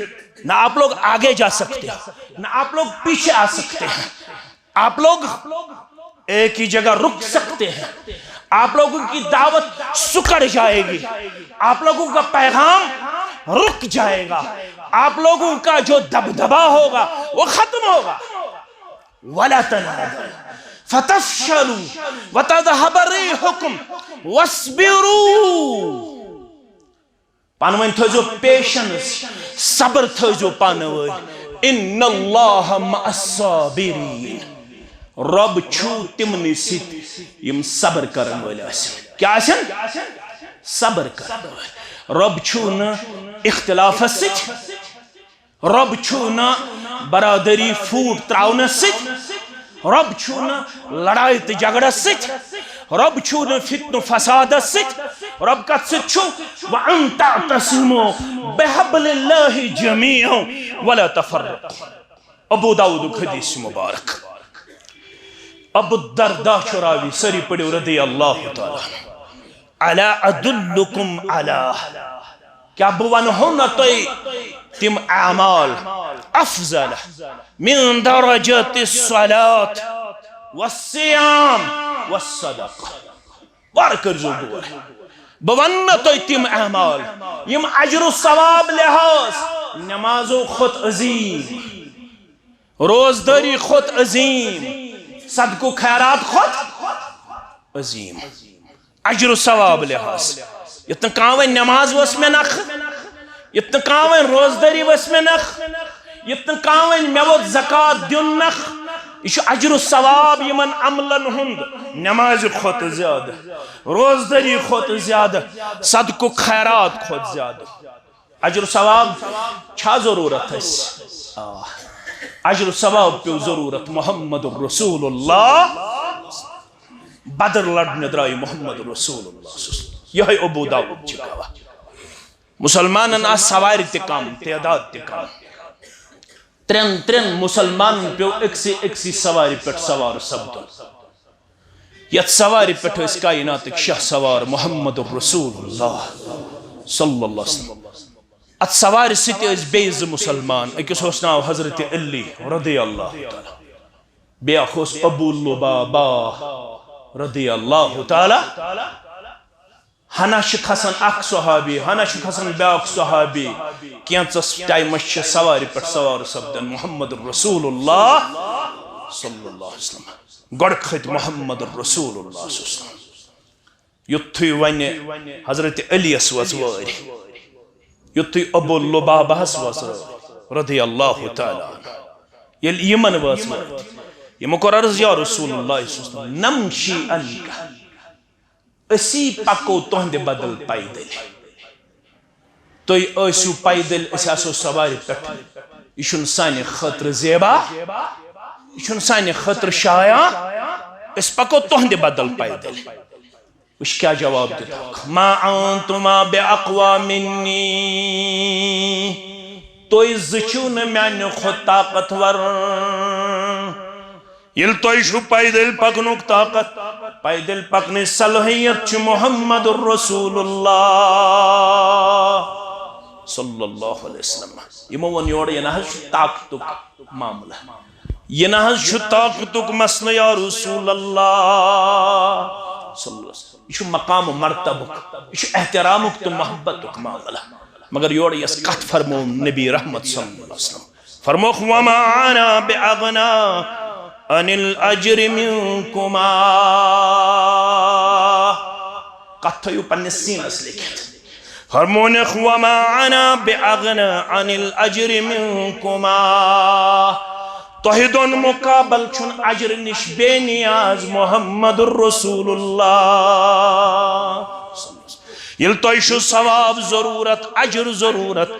نہ آپ لوگ آگے جا سکتے ہیں، نہ آپ لوگ پیچھے آ سکتے ہیں۔ آپ لوگ ایک ہی جگہ رک سکتے ہیں۔ آپ لوگوں کی دعوت سکڑ جائے گی، آپ لوگوں کا پیغام رک جائے گا، آپ لوگوں کا جو دبدبہ ہوگا، وہ ختم ہوگا۔ ولا تنازعوا فتفشلوا وتذهب ريحكم واصبروا۔ پانہٕ ؤنۍ تھٲیزیو پیشنس، صبر تھٲیزیو پانہٕ ؤنۍ۔ ان اللہ مع الصابرین۔ رۄب چھُ تِمنٕے سۭتۍ یِم صبر کرن وٲلۍ آسن۔ کیٛاہ آسن؟ صبر کرن وٲلۍ۔ رۄب چھُ نہٕ اختلافس سۭتۍ، رۄب چھُ نہٕ برادری پھوٗٹ تراونس سۭتۍ، رۄب چھُ نہٕ لڑایہِ تہٕ جھگڑس سۭتۍ، رۄب چھُ نہٕ فتنہٕ فسادس سۭتۍ۔ رۄب کتھ سۭتۍ چھُ؟ وان تعتصموا بحبل اللہ جمیعا ولا تفرقوا۔ ابو داؤدُک حدیث مبارک۔ ابو الدرداء چھُ راوی، سٲری پٔرِو رضی اللہ تعالیٰ عنہ۔ الا ادلکم علی، کیا بہٕ ونہو نہ تۄہہِ تِم اعمال افضل من درجات الصلاة والصیام والصدقہ؟ وارٕ کٔرزیو غور۔ بہٕ ونہٕ نہ تۄہہِ تِم اعمال یِم اجر و ثواب لحاظ نمازو کھۄتہٕ عظیم، روزدٲری کھۄتہٕ عظیم، صدقہٕ خیرات کھۄتہٕ عظیم۔ اجر و ثواب لحاظ۔ یتھ نہٕ کانٛہہ وۄنۍ نماز ؤژھ مےٚ نکھٕ، یتھ نہٕ کانٛہہ وۄنۍ روزدٲری ؤژھ مےٚ نکھٕ، یتھ نہٕ کانٛہہ وۄنۍ مےٚ ووت زکوٰۃ دیُن نکھٕ۔ یہِ چھُ اجر و ثواب یِمن عملن ہُنٛد، نمازِ کھۄتہٕ زیادٕ، روزدٲری کھۄتہٕ زیادٕ، صدقہٕ خیرات کھۄتہٕ زیادٕ۔ اجر و ثواب چھا ضرورت اسہِ؟ آ۔ اجر و ثواب پیو ضرورت محمد رسول اللہ۔ بدر لڑنہِ درٛاے محمد رسول اللہ صلی اللہ علیہ وسلم۔ یہے ابو داؤد چھِ گواہ۔ مسلمانن آسہٕ سوارِ تہِ کم، تعداد تہِ کم۔ ترٛٮ۪ن ترٛٮ۪ن مسلمانن پیو أکسٕے أکسٕے سوارِ پٮ۪ٹھ سوار سپدُن۔ یتھ سوارِ پٮ۪ٹھ ٲسۍ کائناتٕکۍ شاہ سوار محمد رسول اللہ صلی اللہ علیہ وسلم۔ اتھ سوارِ سۭتۍ ٲسۍ بیٚیہِ زٕ مسلمان، أکِس اوس ناو حضرت علی رضی اللہ تعالیٰ، بیٛاکھ اوس ابو لبابہ رضی اللہ تعالیٰ۔ ہنا چھِ کھسان اکھ صحابی، ہنا چھُ کھسان بیٛاکھ صحابی، کینٛژس ٹایمس چھِ سوارِ پٮ۪ٹھ سوار سپدان محمد رسول اللہ صلی اللہ علیہ وسلم۔ گۄڈٕ کھٔتۍ محمد رسول اللہ صلی اللہ علیہ وسلم۔ یُتھُے وۄنۍ حضرت علیس وٲژ وٲرۍ، یُتھُے ابو لبابہس وٲژ وٲرۍ، رضی اللہ تعالیٰ عنہ۔ ییٚلہِ یِمن وٲژ وٲتۍ، یِمو کوٚر عرض، یا رسول اللہ صلی اللہ علیہ وسلم، نمشی عنک، أسی پکو تُہنٛدِ بدل پیدل۔ تُہۍ ٲسِو پیدل، أسۍ آسو سوارِ پٮ۪ٹھ۔ یہِ چھُنہٕ سانہِ خٲطرٕ زیبا، یہِ چھُنہٕ سانہِ خٲطرٕ شایان۔ أسۍ پکو تُہنٛدِ بدل پیدل۔ وٕچھ کیٛاہ جواب دیُتکھ، ما انتما باقوی منی، تُہۍ زٕ چھِو نہٕ میانہِ کھۄتہٕ طاقتور۔ ییٚلہِ تۄہہِ چھُ پیدل پکنُک طاقت، پیدل پکنٕچ صلٲحیت چھِ محمد رسول اللہ صلی اللہ علیہ وسلم۔ یِمو ووٚن یورٕ، یہِ نہ حظ چھُ طاقتُک معاملہٕ، یہِ نہ حظ چھُ طاقتُک مسلہٕ یا رسول اللہ صلی اللہ علیہ وسلم۔ یہِ چھُ مقام و مرتبُک، یہِ چھُ احترامُک تہٕ محبتُک معاملہٕ۔ مگر یورٕ یۄس کتھ فرمٲو نبی رحمت صلی اللہ علیہ وسلم، فرمووُکھ، وما انا باغنی عن الاجر منکما۔ کتھ تھٲیِو پننِس سیٖنس لیکھِتھ۔ فرمونکھ، وما انا باغنی عن الاجر منکما۔ تۄہہِ دۄن مقابل چھُنہٕ اجرٕ نِش بے نیاز محمد رسول اللہ۔ ییٚلہِ تۄہہِ چھُ ثواب ضروٗرت، اجر ضروٗرت،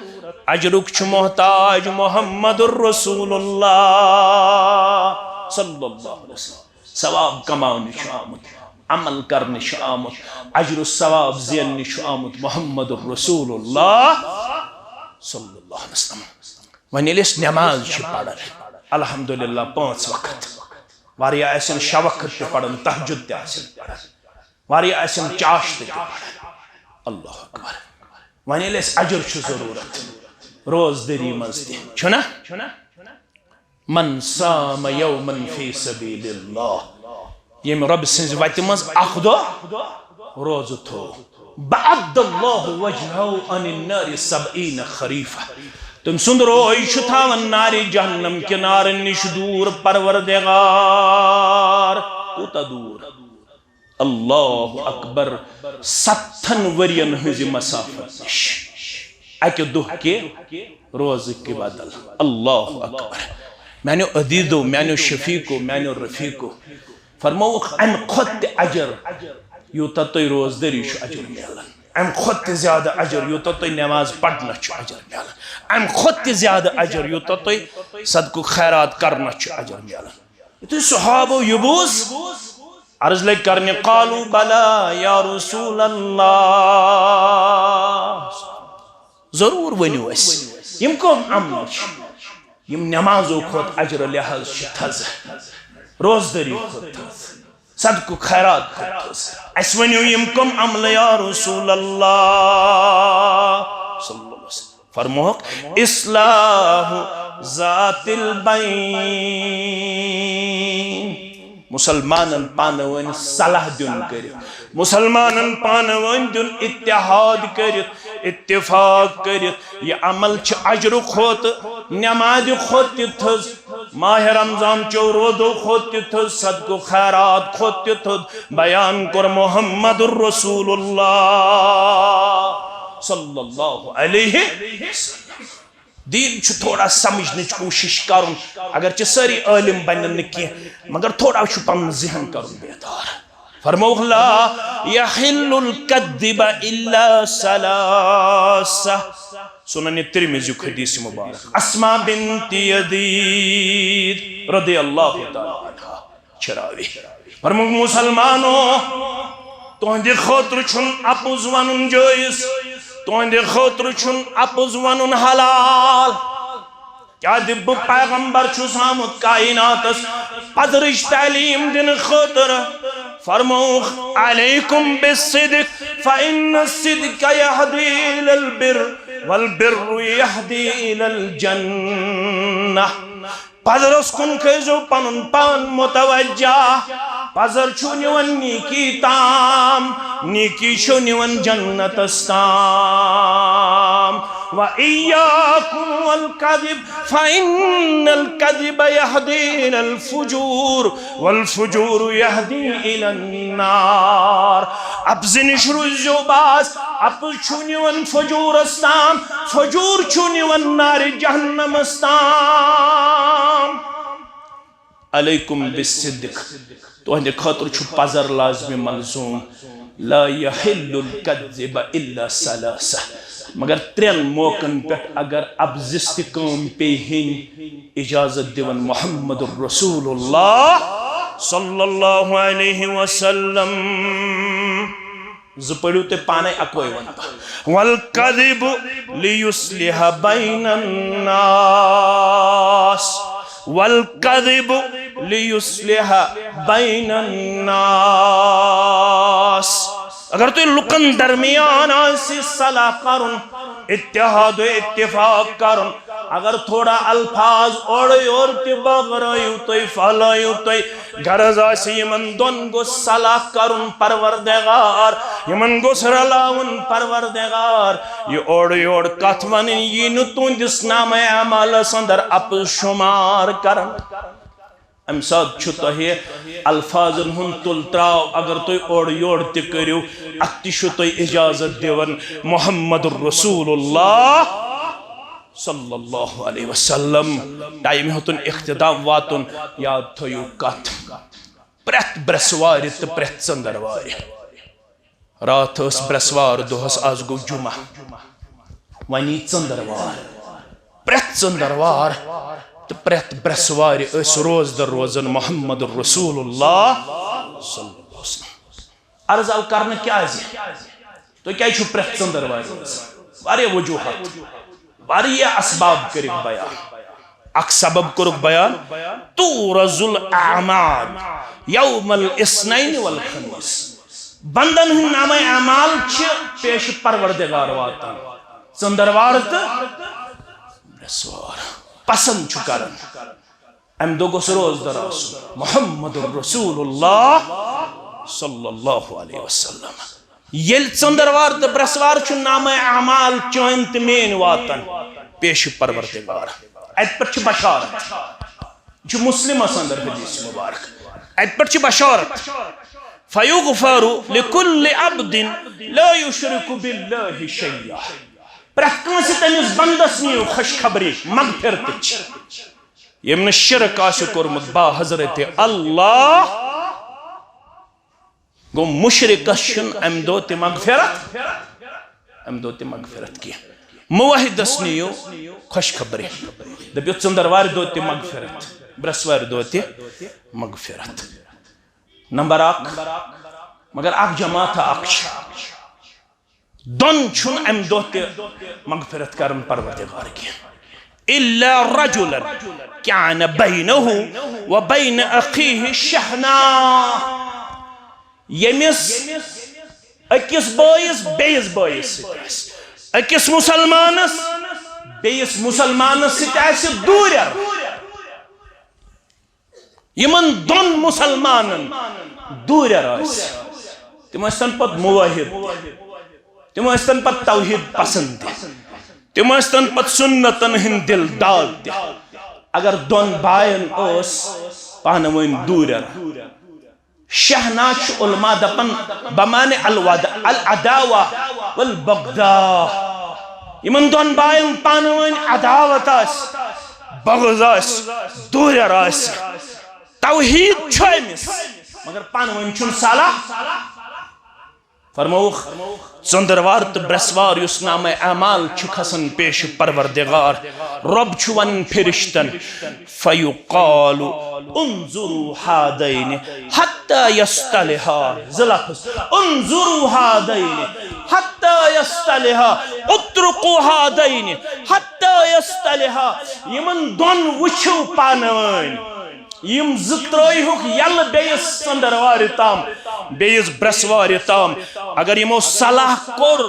اجرُک چھُ محتاج محمد رسول اللہ صلی اللہ علیہ وسلم۔ ثواب کماونہِ چھُ آمُت، عمل کرنہِ چھُ آمُت، اجر و ثواب زیننہِ چھُ آمُت محمد رسول اللہ صلی اللہ علیہ وسلم۔ وۄنۍ ییٚلہِ أسۍ نماز چھِ پران، الحمدللہ، پانٛژھ وقت، واریاہ آسن شےٚ وقت تہِ پران، تہجد تہِ آسن پران، واریاہ آسن چاشتہٕ تہِ پران۔ اللہ اکبر۔ وۄنۍ ییٚلہِ اَسہِ اجر چھُ ضروٗرت روزدٔری منٛز تہِ، چھُنہ؟ من صام یوما فی سبیل اللہ، ییٚمہِ رۄبہٕ سٕنٛزِ وتہِ منٛز اکھ دۄہ روزٕ تھوو، بعد اللہ وجہہ عن النار سبعین خریفہ، تٔمۍ سُنٛد روے چھُ تھاوان نارِ جہنم کہِ نارن نِش دوٗر۔ پروردگار، کوٗتاہ دوٗر؟ اللہ اکبر، ستن ورین ہنزِ مسافت نش اکہ دۄہ کہ روزٕ کہ بدل۔ اللہ اکبر۔ میانیو عزیزو، میانیو شفیقو، میانیو رفیقو، فرمووُکھ، امہ کھۄتہٕ تہِ اجر یوٗتاہ تۄہہِ روزدٔری چھُ اجر میلان، امہ کھۄتہٕ تہِ زیادٕ اجر یوٗتاہ تۄہہِ نماز پرنس چھُ اجر میلان، امہ کھۄتہٕ تہِ زیادٕ اجر یوٗتاہ تۄہہِ صدقہٕ خیرات کرنس چھُ اجر میلان۔ یُتھُے صحابو یہِ بوٗز، عرض لٔگۍ کرنہِ، قالوا بلی یا رسول اللہ، ضروٗر ؤنِو اَسہِ، یِم کٕم عمل چھِ، یِم نمازو کھۄتہٕ اجرٕ لحاظ چھِ تھزٕ، روزدٔری کھۄتہٕ تھزٕ، صدقہٕ خیرات کھۄتہٕ تھزٕ؟ اَسہِ ؤنِو، یِم کٕم عملہٕ یا رسول اللہ صلی اللہ علیہ وسلم؟ فرمووُکھ، اصلاح ذات البین، مسلمانن پانہٕ ؤنۍ صلاح دیُن کٔرِتھ، مسلمانن پانہٕ ؤنۍ دیُن اتحاد کٔرِتھ، اتفاق کٔرِتھ۔ یہِ عمل چھِ اجرٕ کھۄتہٕ، نمازِ کھۄتہٕ تہِ تھٔز، ماہ رمضان چو روزو کھۄتہٕ تہِ تھٔز، صدقہٕ خیرات کھۄتہٕ تہِ تھٔز۔ بیان کوٚر محمد رسول اللہ صلی اللہ علیہ وسلم۔ دیٖن چھُ تھوڑا سمجھنٕچ کوٗشِش کرُن، اگرچہِ سٲری عٲلِم بنن نہٕ کینٛہہ، مگر تھوڑا چھُ پنُن ذہن کرُن بیدار۔ فرمووُکھ، لا یحل الکذب الا ثلاثہ۔ سنن ترمذیُک حدیث مبارک، اسماء بنت یزید رضی اللہ تعالیٰ عنہا چھِ راوی۔ فرمووُکھ، مسلمانو، تُہنٛدِ خٲطرٕ چھُنہٕ اپُز ونُن جٲیز، تُہنٛدِ خٲطرٕ چھُنہٕ اپُز ونُن حلال۔ کیازِ بہٕ پیغمبر چھُس آمُت کائناتس پزرٕچ تعلیٖم دِنہٕ خٲطرٕ۔ فرمووُکھ، علیکم بالصدق فإن الصدق یہدی الی البر والبر یہدی الی الجنہ۔ پزرس کُن کٔرزیو پنُن پان متوجہ۔ پزر چھُ نِوان نیکی تام، نیکی چھُ نِوان جنتس تام۔ وإياكم والكذب فإن الكذب يهدي إلى الفجور والفجور يهدي إلى النار۔ اپزِ نِش روٗزِو باز، اپُز چھُ نِوان فجورس تام، فجور چھُ نِوان نارِ جہنمس تام۔ علیکم بالصدق، تہنٛدِ خٲطرٕ چھُ پزر لازمی ملزوم۔ لا يحل الكذب إلا ثلاثة، مگر ترٛٮ۪ن موقعن پٮ۪ٹھ اگر اپزِس تہِ کٲم پیٚیہِ ہیٚنۍ، اجازت دِوان محمد رسول اللہ صلی اللہ علیہ وسلم۔ زٕ پٔرِو تُہۍ پانے، اکوے ونہٕ بہٕ۔ والكذب ليصلح بين الناس، والكذب ليصلح بين الناس۔ اگر تُہۍ لُکن درمیان آسہِ صلاح کرُن، اتحاد و اتفاق کرُن، اگر تھوڑا الفاظ اورٕ یورٕ تہِ بٲگرٲیِو تُہۍ، پھٔہلٲیِو تُہۍ، غرض آسہِ یِمن دۄن گوٚژھ صلاح کرُن پروردگار، یِمن گوٚژھ رلاوُن پروردگار۔ یہِ اورٕ یورٕ کتھ ونٕنۍ یی نہٕ تُہنٛدِس نامہ اعمالس اندر اپُز شمار کرنہٕ۔ امہِ ساتہٕ چھُ تۄہہِ الفاظن ہُنٛد تُل تراو، اگر تُہۍ اورٕ یورٕ تہِ کٔرِو، اتھ تہِ چھُ تۄہہِ اجازت دِوان محمد رسول اللہ صلی اللہ علیہ وسلم۔ ٹایم ہیوٚتُن اختتام واتُن، یاد تھٲیِو کتھ، پرٛٮ۪تھ برٛٮ۪سوارِ تہٕ پرٛٮ۪تھ ژٔنٛدٕروارِ۔ راتھ ٲس برٛٮ۪سوار، دۄہس آز گوٚو جمعہ، وۄنۍ یی ژٔنٛدٕروار۔ پرٛٮ۪تھ ژٔنٛدٕروار تہٕ پرٛٮ۪تھ برٛٮ۪سوارِ ٲسۍ روزدر روزان محمد رسول اللہ صلی اللہ علیہ وسلم۔ عرض آو کرنہٕ، کیازِ؟ تُہۍ کیازِ چھِو پرٛٮ۪تھ ژٔنٛدٕروارِ روزان؟ واریاہ وجوہات، واریاہ اسباب کٔرِکھ بیان۔ اکھ سبب کوٚرُکھ بیان، تُعرض الاعمال یوم الاثنین والخمیس۔ بندن ہٕنٛدۍ نامہ اعمال چھِ پیش پروردگار واتان ژٔنٛدٕروار تہٕ برٛٮ۪سوار۔ پسند چھُ کران۔ امہِ دۄہ گوٚژھ روزدر آسُن محمد رسول اللہ صلی اللہ علیہ وسلم۔ ییٚلہِ ژٔنٛدٕروار تہٕ برٛٮ۪سوار چھُ نامہ اعمال چٲنۍ تہٕ میٲنۍ واتان پیش پروردگار، اتہِ پٮ۪ٹھ چھِ بشارت۔ یہِ چھُ مسلمس اندر حدیث مبارک۔ اتہِ پٮ۪ٹھ چھِ بشارت، فیغفر لکل عبد لا یشرک باللہ شیئا۔ پرٛٮ۪تھ کٲنٛسہِ تٔمِس بندس نِیِو خوشخبری مغفرتٕچ، ییٚمۍ نہٕ شرک آسہِ کوٚرمُت با حضرت اللہ۔ گوٚو، مشرکس چھُنہٕ امہِ دۄہ تہِ مغفرت، امہِ دۄہ تہِ مغفرت کینٛہہ۔ موحدس نِیِو خوشخبری، دٔپِو، ژٔنٛدٕروارِ دۄہ تہِ مغفرت، برٛٮ۪سوارِ دۄہ تہِ مغفرت۔ نمبر اکھ، مگر اکھ جماعت اکھ چھِ، دۄن چھُنہٕ امہِ دۄہ تہِ مغفرت کران پروردگار کینٛہہ۔ الا رجلا كان بينه وبين أخيه شحناء۔ ییٚمِس أکِس بٲیِس بیٚیِس بٲیِس سۭتۍ آسہِ، أکِس مُسلمانَس بیٚیِس مُسلمانَس سۭتۍ آسہِ دوٗرٮ۪ر۔ یِمَن دۄن مُسلمانَن دوٗرٮ۪ر آسہِ، تِم ٲسۍتَن پَتہٕ موحد تہِ، تِم ٲسۍتَن پَتہٕ توحیٖد پسنٛد تہِ، تِم ٲسۍتَن پَتہٕ سُنتَن ہٕنٛدۍ دِل داد تہِ۔ اگر دۄن بایَن ٲس پانہٕ ؤنۍ دوٗرٮ۪ر، شحناء چھُ علماء دپان بمعنی الود-، العداوہ والبغضاء۔ یِمن دۄن باین پانہٕ ؤنۍ عداوت آسہِ، بغض آسہِ، دوٗرٮ۪ر آسہِ، توحید چھُ أمِس، مگر پانہٕ ؤنۍ چھُنہٕ صلاح۔ فرمووُکھ، ژٔنٛدٕروار تہٕ برٛٮ۪سوار یُس نامہ اعمال چھُ کھسان پیش پروردگار، رۄب چھُ ونان فرشتن، فیقال انظروا هذین حتی یصطلحا۔ زٕ لفظ، انظروا هذین حتی یصطلحا، اترکوا هذین حتی یصطلحا۔ یِمن دۄن وٕچھِو پانہٕ ؤنۍ۔ یِم زٕ ترٲیہُکھ یَلہٕ بیٚیِس ژٔنٛدٕروارِ تام، بیٚیِس برٛٮ۪سوارِ تام۔ اگر یِمو صلاح کوٚر،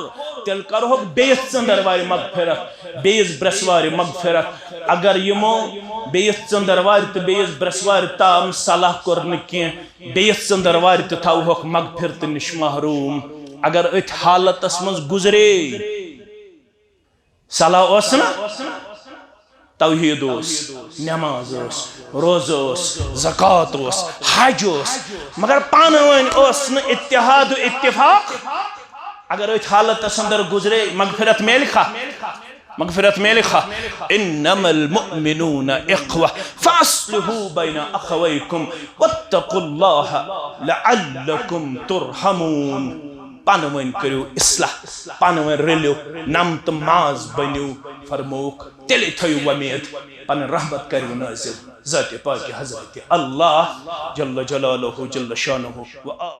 تیٚلہِ کرہوکھ بیٚیِس ژٔنٛدٕروارِ مغفرت، بیٚیِس برٛٮ۪سوارِ مغفرت۔ اگر یِمو بیٚیِس ژٔنٛدٕروارِ تہٕ بیٚیِس برٛٮ۪سوارِ تام صلاح کوٚر نہٕ کینٛہہ، بیٚیِس ژٔنٛدٕروارِ تہِ تھاوہوکھ مغفرتہٕ نِش محروٗم۔ اگر أتھۍ حالتس منٛز گُزرے، صلاح اوس نہ، توحید اوس، نماز اوس، روزٕ اوس، زکوٰۃ اوس، حج اوس، مگر پانہٕ ؤنۍ اوس نہٕ اتحاد و اتفاق۔ اگر أتھۍ حالتس اندر گزرے، مغفرت میلہِ کھا؟ مغفرت میلہِ کھا؟ انما المؤمنون اخوہ فاصلحوا بین اخویکم واتقوا اللہ لعلکم ترحمون۔ پانہٕ ؤنۍ کٔرِو اصلاح، پانہٕ ؤنۍ رٔلِو، نم تہٕ ماز بٔنِو، فرمووُکھ، تیٚلے تھٲیِو وۄمید، پنٕنۍ رحمت کٔرِو نٲزِل ذاتِ پاکِ حضرت اللہ جل جلالہ جل شانہ و